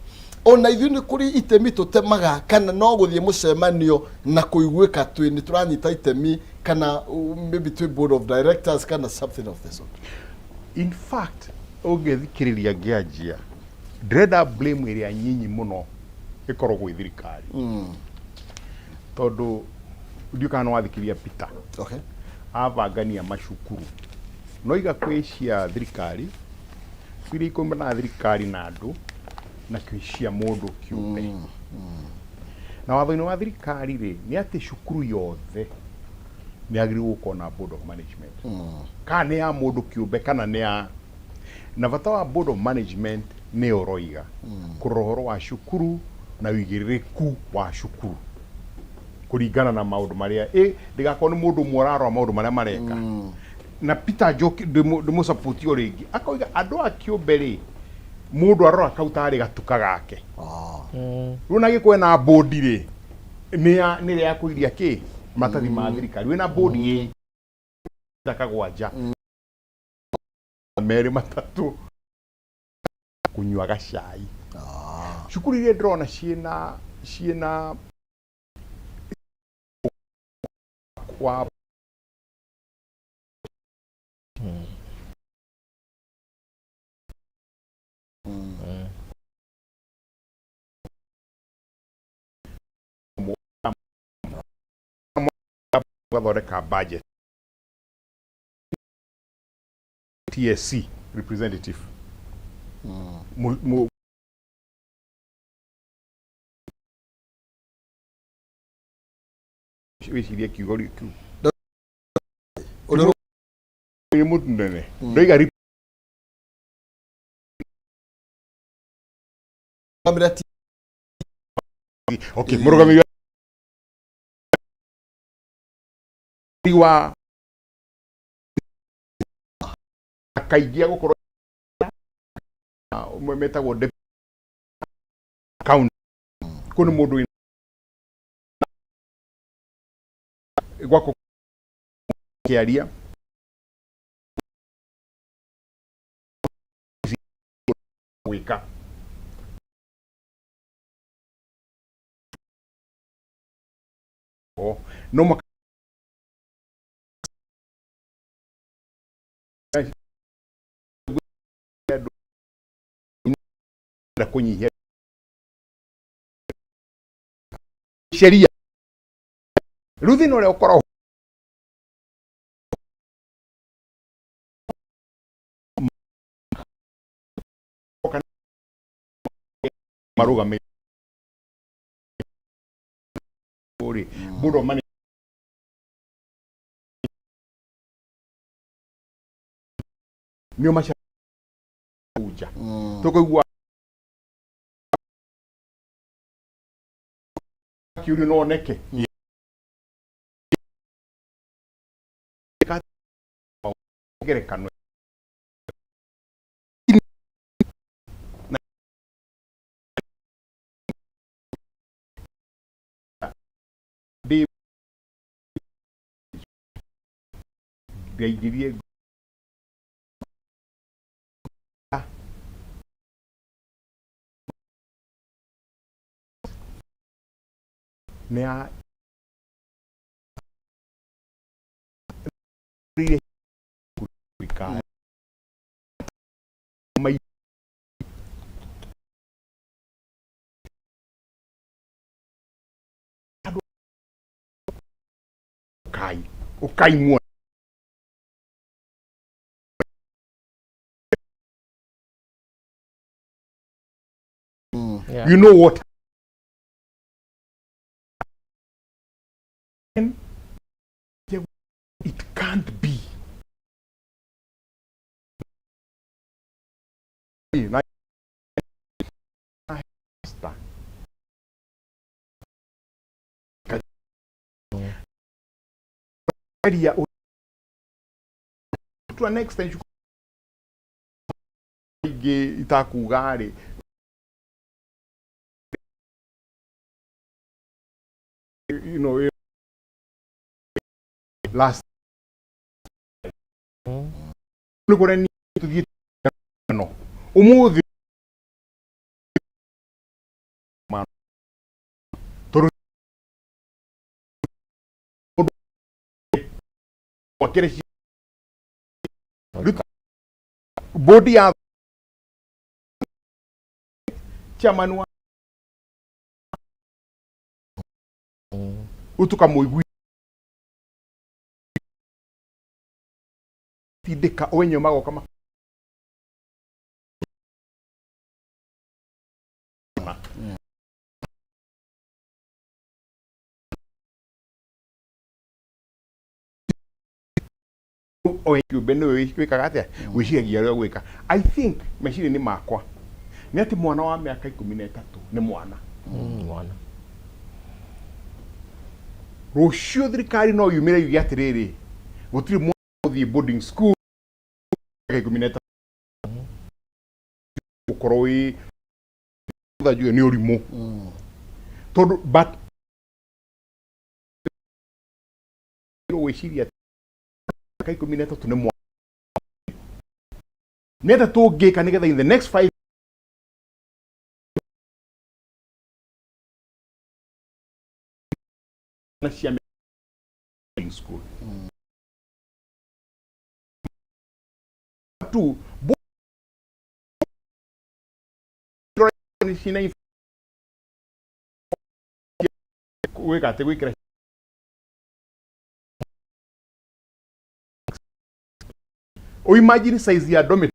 Ona ithuĩ nĩ kũrĩ itemi tũtemaga, kana no gũthiĩ mũcemanio na kũiguĩka twĩ nĩ tũranyita itemi, kana maybe twĩ board of directors kana something of the sort. In fact, ũngĩthikĩrĩria ngĩanjia, ndĩrenda blame ĩrĩa nyinyi mũno ĩkorwo gwĩ thirikari, tondũ ndiũ kana nĩwathikĩria Peter abangania macukuru, no iga kwĩ cia thirikari, kwĩ iria ikumana na thirikari na andũ, na kwĩ cia mũndũ kĩũmbe. Na watho-inĩ wa thirikari rĩ, nĩ atĩ cukuru yothe nĩ yagĩrĩirwo gũkorwo na board of management, kana nĩ ya mũndũ kĩũmbe kana nĩ ya. Na bata wa board of management nĩ ũroiga kũrora ũhoro wa cukuru na ũigĩrĩrĩku wa cukuru kũringana na maũndũ marĩa ĩ ndĩgakorwo nĩ mũndũ ũmwe ũrarora maũndũ marĩa mareka. Na Peter Njoki ndĩmũsupport o rĩngĩ, akoiga andũ a kĩũmbe rĩ, mũndũ arora kau tarĩ gatuka gake. Rĩu na gĩkorwo na bodi rĩ, nĩ ya nĩ ĩrĩa ya kũiria kĩ maratathi ma thirikari, wĩna bodi ĩ kagwanja merĩ matatũ kũnyua gacai. Cukuru iria ndĩrona ciĩna wa gathondeka budget, TSC representative. Wĩcirie kiugo kĩu. Ũrĩa Nĩ mũnene ndoiga ũrũgamĩrĩra okay, mũrũgamĩrĩri wa kaingĩ agũkorwo ũmwe metagwo deputy county kũ nĩ mũndũ wĩna gwakwa kĩaria gwĩka no maka kũnyihia sheria rĩu thĩna ũrĩa ũkoragwo marũgamĩrĩri rĩ board of management nĩo maca nja tũkũigua kiurio no oneke ngerekano ndĩ ndaingĩrie nĩ ya thirikari mai kai ukai muone. You know what, it can't be na area to an extent ingĩ itakuga rĩ last nĩ kũrĩa niĩ tũthiĩte no ũmũthĩ tondũ mũndũ wakĩrĩ bodi ya chairman wa utukamũigui tindĩka wenye magoka ma o kĩũmbe nĩwe wĩkaga atĩa wĩciragia ũrĩa ũgwĩka. I think meciria-inĩ makwa nĩ atĩ mwana wa mĩaka 13 nĩ mwana. Mwana. Rũciũ thirikari no yumĩre yuge atĩrĩrĩ, gũtirĩ mwana ũthiĩ boarding school mĩaka 13 gũkorwo wĩ njuge nĩ ũrimũ tondũ but gwĩciria mĩaka 13 nĩ mwana nĩ atĩa tũngĩka nĩgetha in the next 5 na cia boarding school tu cina gwĩka atĩ gwĩkĩra o imagine size ya dormitory.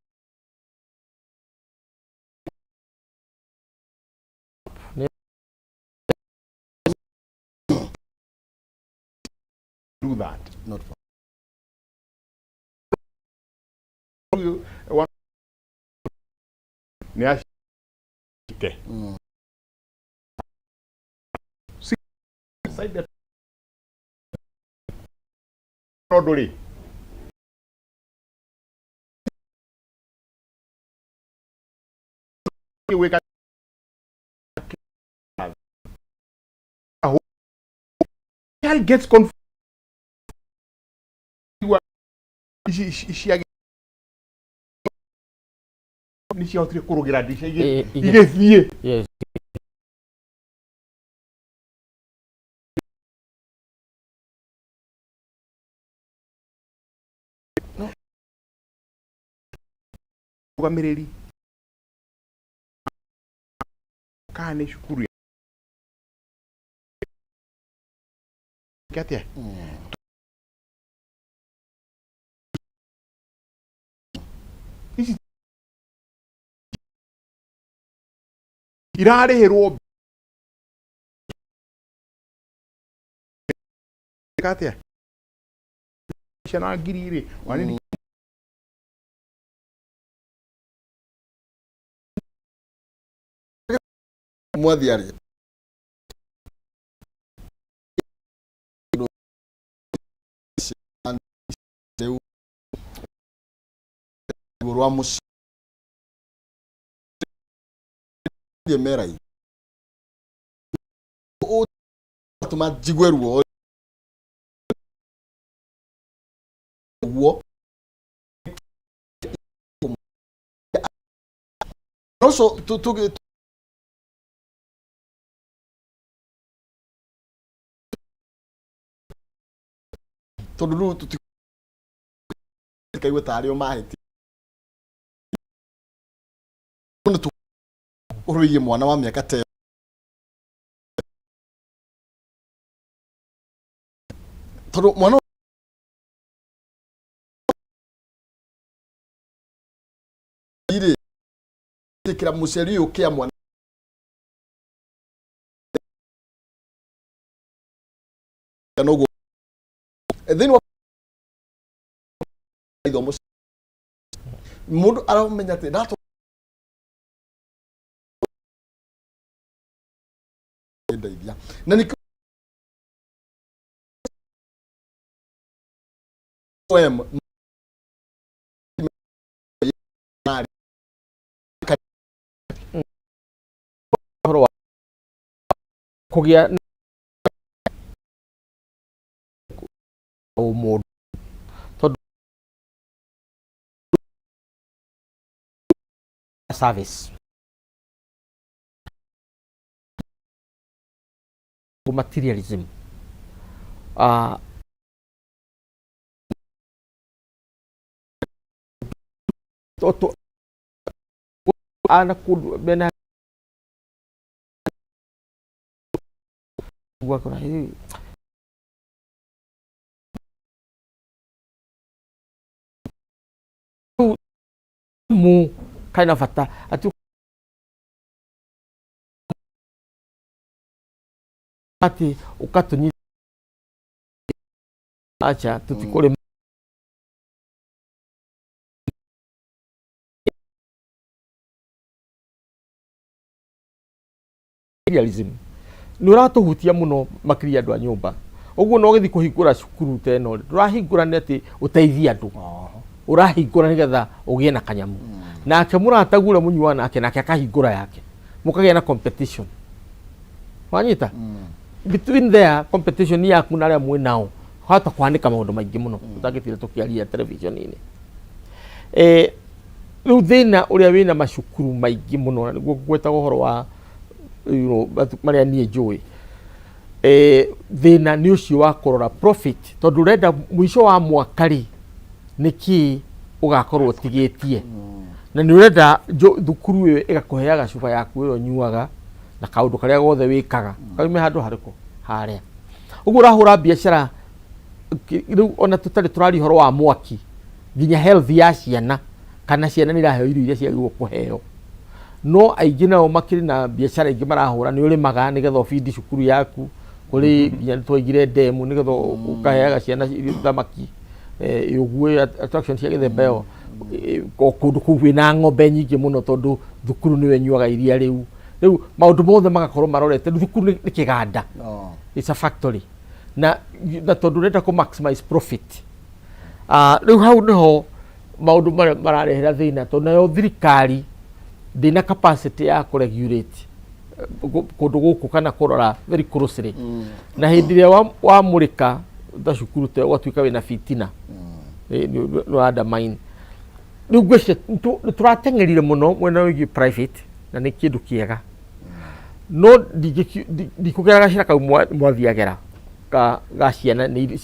Do that. Not Nĩ acite tondũ rĩ gwĩka child gets confused cia nĩ ciahotire kũrũgĩra ndica igĩthiĩ. Rũgamĩrĩri kana nĩ cukuru atĩa ici irarĩhĩrwo atĩa ciana ngiri rĩ wanini. Mwathi arĩ rĩu rwa mũciĩ merai ũtũma njigue ruo ũguo also tondũ rĩu tũtikaigua tarĩ o mahĩtia ũhoro wĩgiĩ mwana wa mĩaka ta ĩyo. Tondũ mwana rĩ ĩkĩra mũciari ũyũ kĩa mwana noguo thĩinĩ wa ithomo mũndũ aramenya atĩ ndatũ ndeithia na nĩkĩo M ũhoro wa kũgĩa na ũmũndũ tondũ service materialism ana kũndũ mena gwakora mu kaina bata ati ati ũkatũnyi acha tũtikũrĩ. Materialism nĩ ũratũhutia mũno makĩria andũ a nyũmba ũguo no gĩthiĩ kũhingũra cukuru ta ĩno rĩ, ndũrahingũra nĩ atĩ ũteithie andũ, ũrahingũra nĩgetha ũgĩe na kanyamũ nake mũratagu ũrĩa mũnyuaga nake nake akahingũra yake mũkagĩa na competition wanyita between there competition yaku na arĩa mwĩ nao hata kwanĩka maũndũ maingĩ mũno ũtangĩtira tũkĩaria television-inĩ. Rĩu thĩna ũrĩa wĩna macukuru maingĩ mũno na nĩguo ngwetaga ũhoro wa marĩa niĩ njũĩ, thĩna nĩ ũcio wa kũrora profit tondũ ũrenda mũico wa mwaka rĩ nĩkĩ ũgakorwo ũtigĩtie na nĩ ũrenda thukuru ĩyo ĩgakũheaga cuba yaku ĩyo ũnyuaga na kaũndũ karĩa gothe wĩkaga kaume handũ harĩkũ harĩa ũguo ũrahũra biacara. Rĩu ona tũtarĩ tũraria ũhoro wa mwaki nginya health ya ciana kana ciana nĩ iraheo irio iria ciagĩrĩirwo kũheo no aingĩ nao makĩrĩ na biacara ingĩ marahũra nĩ ũrĩmaga nĩgetha ũbindi cukuru yaku kũrĩ nginya nĩ twaigire ndemu nĩgetha ũkaheaga ciana irio thamaki, ũguo attraction cia gĩthemba ĩyo. O kũndũ kũu kwĩna ng'ombe nyingĩ mũno, tondũ thukuru nĩyo ĩnyuaga iria rĩu. Rĩu maũndũ mothe magakorwo marorete. Rĩu thukuru nĩ kĩganda. It's a factory, na tondũ ũrenda kũ maximize profit. Rĩu hau nĩho maũndũ marĩa mararehera thĩna, tondũ nayo thirikari ndĩna capacity ya kũ regulate kũndũ gũkũ kana kũrora very closely. Na hĩndĩ ĩrĩa wamũrĩka ta cukuru ta ĩyo, ũgatuĩka wĩna fitina, nĩ undermine. Rĩu ngwĩciria nĩ tũrateng'erire mũno mwena wĩgiĩ private, na nĩ kĩndũ kĩega, no ndikũgera gacĩra kau mwathiagera ga ciana nĩ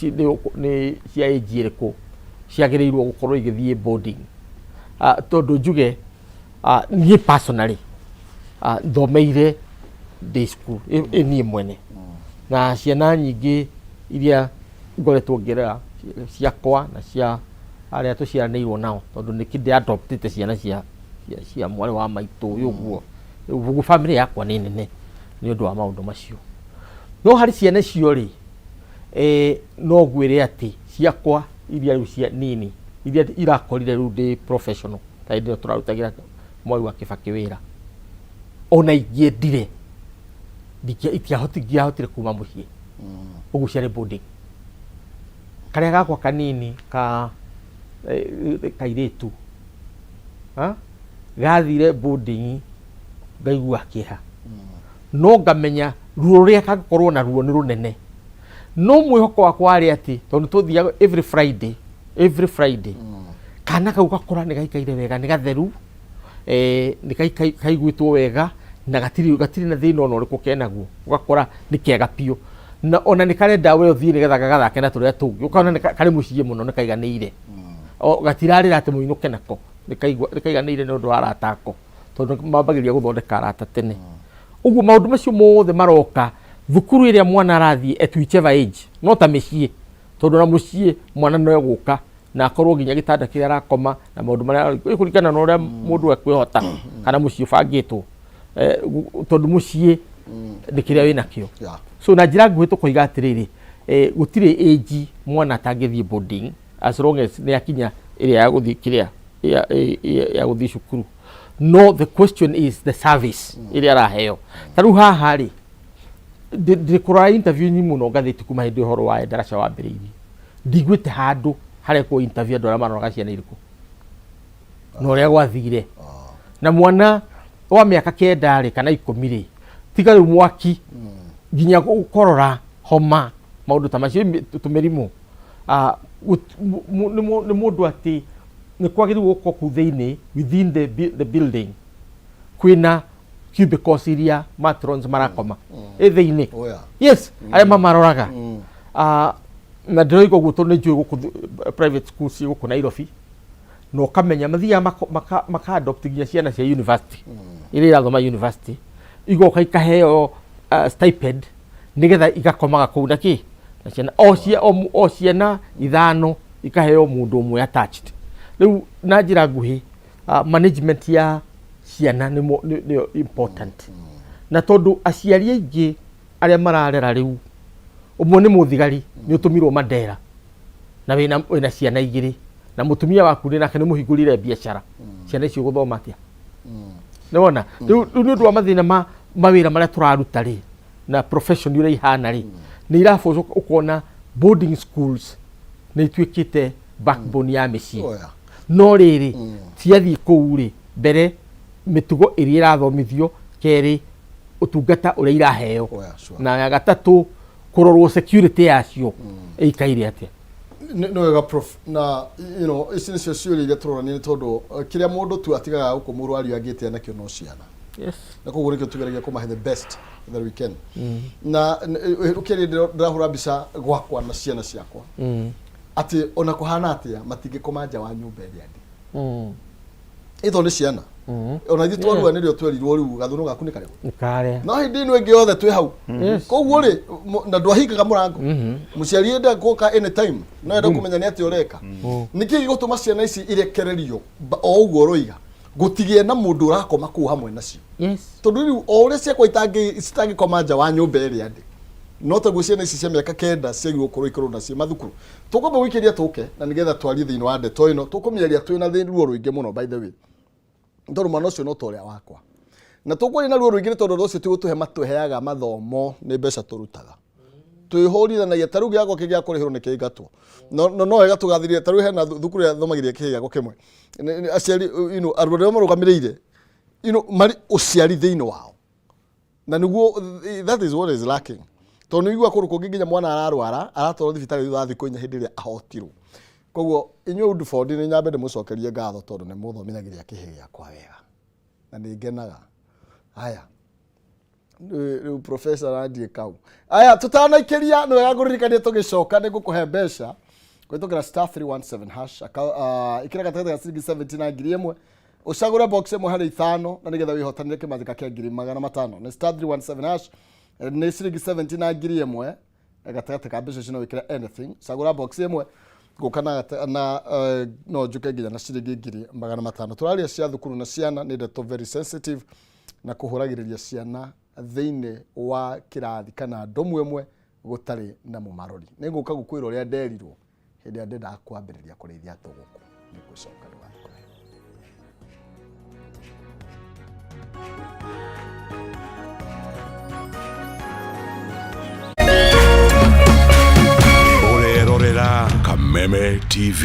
cia age ĩrĩkũ ciagĩrĩirwo gũkorwo igĩthiĩ boarding. Tondũ njuge, niĩ personally, thomeire day school, ĩ niĩ mwene na ciana nyingĩ iria ngoretwo ngĩrera ciakwa na cia arĩa tũciaranĩirwo nao, tondũ nĩ ndĩ adoptĩte ciana cia mwarĩ wa maitũ ũguo. Ũguo family yakwa nĩ nene nĩ ũndũ wa maũndũ macio. No harĩ ciana icio rĩ, no ngwĩre atĩ ciakwa iria rĩu cia nini iria irakorire rĩu ndĩ professional, ta hĩndĩ ĩyo tũrarutagĩra Mwai wa Kĩbakĩ wĩra, ona ingĩendire itiahotire kuma mũciĩ. Ũguo ciarĩ boarding. Karĩa gakwa kanini ka kairĩtu ha? Gathire boarding, ngaigua kĩeha, no ngamenya ruo rũrĩa kangĩkorwo na ruo nĩ rũnene. No mwĩhoko wakwa warĩ atĩ tondũ tũthiaga every Friday, every Friday, kana kau gakora nĩ gaikaire wega, nĩ gatheru, nĩ kaiguĩtwo wega, na gatirĩ na thĩna ona ũrĩkũ kenaguo. Ũgakora nĩ kega biũ, na ona nĩ karenda we ũthiĩ nĩgetha gagathake na tũrĩa tũngĩ. Ũkona nĩ karĩ mũciĩ mũno, nĩ kaiganĩire. O gatirarĩra atĩ mũinũke nako, nĩ kaiganĩire nĩ ũndũ wa arata ako, tondũ mambagĩrĩria gũthondeka arata tene. Ũguo maũndũ macio mothe maroka thukuru ĩrĩa mwana arathiĩ at whichever age, no ta mĩciĩ, tondũ na mũciĩ mwana no egũka na akorwo nginya gĩtanda kĩrĩa arakoma na maũndũ marĩa kũringana na ũrĩa mũndũ ekwĩhota kana mũciĩ ũbangĩtwo, tondũ mũciĩ nĩ kĩrĩa wĩnakĩo. So na njĩra nguhĩ tũkoiga atĩrĩrĩ, gũtirĩ age mwana atangĩthiĩ boarding, as long as nĩ akinya ĩrĩa ya gũthiĩ kĩrĩa ya gũthiĩ cukuru. No the question is the service ĩrĩa araheo. Ta rĩu haha rĩ, ndĩ kũrora interview nyingĩ mũno ngathĩti kuma hĩndĩ ũhoro wa ndaraca wambĩrĩirie, ndiguĩte handũ harekwo interview andũ arĩa maroraga ciana irĩkũ na ũrĩa gwathire na mwana wa mĩaka 9 rĩ kana 10 rĩ, tiga rĩu mwaki nginya gũkorora, homa, maũndũ ta macio, tũmĩrimũ. Nĩ mũndũ atĩ nĩ kwagĩrĩirwo gũkorwo kũu thĩinĩ within the building kwĩna cubicles iria matrons marakoma ĩ thĩinĩ. Oh, yeah. Yes, arĩa mamaroraga. Na ndĩroiga ũguo tondũ nĩ njũĩ gũkũ private schools ci gũkũ Nairobi, na ũkamenya mathiaga maka adopt nginya ciana cia university iria irathoma university, igoka ikaheo stipend nigetha igakomaga kũu na kĩ na ciana o ciana ithano ikaheo mũndũ ũmwe attached. Rĩu na njĩra nguhĩ, management ya ciana nĩyo important, na tondũ aciari aingĩ arĩa mararera rĩu, ũmwe nĩ mũthigari, nĩ ũtũmirwo Mandera na wĩna ciana igĩrĩ, na mũtumia waku nĩ nake nĩ mũhingũrire biacara, ciana icio gũthoma atĩa? Nĩwona rĩu nĩ ũndũ wa mathĩna ma mawĩra marĩa tũraruta rĩ, na profession ũrĩa ihana rĩ, nĩ iraboco ũkona boarding schools nĩ ituĩkĩte backbone ya mĩciĩ. Oh, yeah. No rĩrĩ, ciathiĩ kũu rĩ, mbere mĩtugo ĩrĩa ĩrathomithio, kerĩ ũtungata ũrĩa iraheo, Oh, yeah, sure. na ya gatatũ kũrorwo security yacio ĩikaire atĩa. Nĩ wega, prof, na ici nĩcio ciũria iria tũrorania, nĩ tondũ kĩrĩa mũndũ tu atigaga gũkũ mũrwario angĩte nakĩo no ciana, na koguo nĩkĩo tũgeragia kũmahe the best that we can. Na ũkĩaria ndĩrahũra mbica gwakwa na ciana ciakwa, atĩ ona kũhana atĩa matingĩkoma nja wa nyũmba ĩrĩa ndĩ. Ĩtho nĩ ciana, ona ithuĩ twarua nĩrĩo twerirwo rĩu gathũnũ gaku nĩ karĩkũ. Nĩ karĩa. No hĩndĩ ĩno ĩngĩ yothe twĩ hau. Koguo rĩ, na ndwahingaga mũrango, mũciari enda gũka anytime, no enda kũmenya nĩ atĩa ũreka. Nĩkĩ gĩgũtũma ciana ici irekererio o ũguo ũroiga, gũtigĩe na mũndũ ũrakoma kũu hamwe nacio? Tondũ rĩu o ũrĩa ciakwa citangĩkoma nja wa nyũmba ĩrĩa ndĩ. No taguo ciana ici cia mĩaka 9 ciagĩrĩirwo gũkorwo ikorwo nacio mathukuru. Tũkwamba gũikĩria tũke na nĩgetha twarie thĩinĩ wa ndeto ĩno. Tũkũmĩaria twĩna ruo rũingĩ mũno, by the way, tondũ mwana ũcio no ta ũrĩa wakwa. Na tũkwaria na ruo rũingĩ nĩ tondũ ũndũ ũcio ti gũtũhe matũheaga mathomo, nĩ mbeca tũrutaga. Twĩhũrithanagia ta rĩu gĩakwa kĩngĩ gĩa kũrĩhĩrwo nĩ kĩingatwo. No no no wega tũgathirire ta rĩu hena thukuru ĩrĩa thomagĩria kĩhĩ gĩakwa kĩmwe. Aciari, andũ arĩa marũgamĩrĩire, marĩ ũciari thĩinĩ wao. Na nĩguo, that is what is lacking, tondũ nĩ ũiguaga kũndũ kũngĩ nginya mwana ararwara aratwarwo thibitarĩ thutha wa thikũ 4 hĩndĩ ĩrĩa ahotirwo. Koguo inyuĩ Woodford nĩ nyambe ndĩmũcokerie ngatho tondũ nĩ mũthomithagĩria kĩhĩ gĩakwa wega na nĩ ngenaga. Haya, rĩu professor arandiĩ kau. Aya, tũtanaikĩria, nĩ wega ngũririkanie tũgĩcoka nĩ ngũkũhe mbeca kũhĩtũkĩra *317#. Ĩkĩra gatagatĩ ga ciringi 70 na 1000, ũcagũre box ĩmwe harĩ ithano na nĩgetha wĩhotanĩre kĩmanjĩka kĩa 500,000. Nĩ *317#, nĩ ciringi 70 na 1000. Gatagatĩ ka mbeca icio no wĩkĩre anything. Cagũra box ĩmwe, ngũka na no njũke nginya na ciringi 500,000. Tũraria cia thukuru na ciana, nĩ ndeto very sensitive, na kũhũragĩrĩria ciana thĩinĩ wa kĩrathi kana ndomu ĩmwe gũtarĩ na mũmarori. Nĩ ngũka gũkwĩra ũrĩa nderirwo hĩndĩ ĩrĩa ndendaga kwambĩrĩria kũrĩithia tũgũkũ. Nĩ ngũcoka, ndũgakore. Ũrerorera Kameme TV.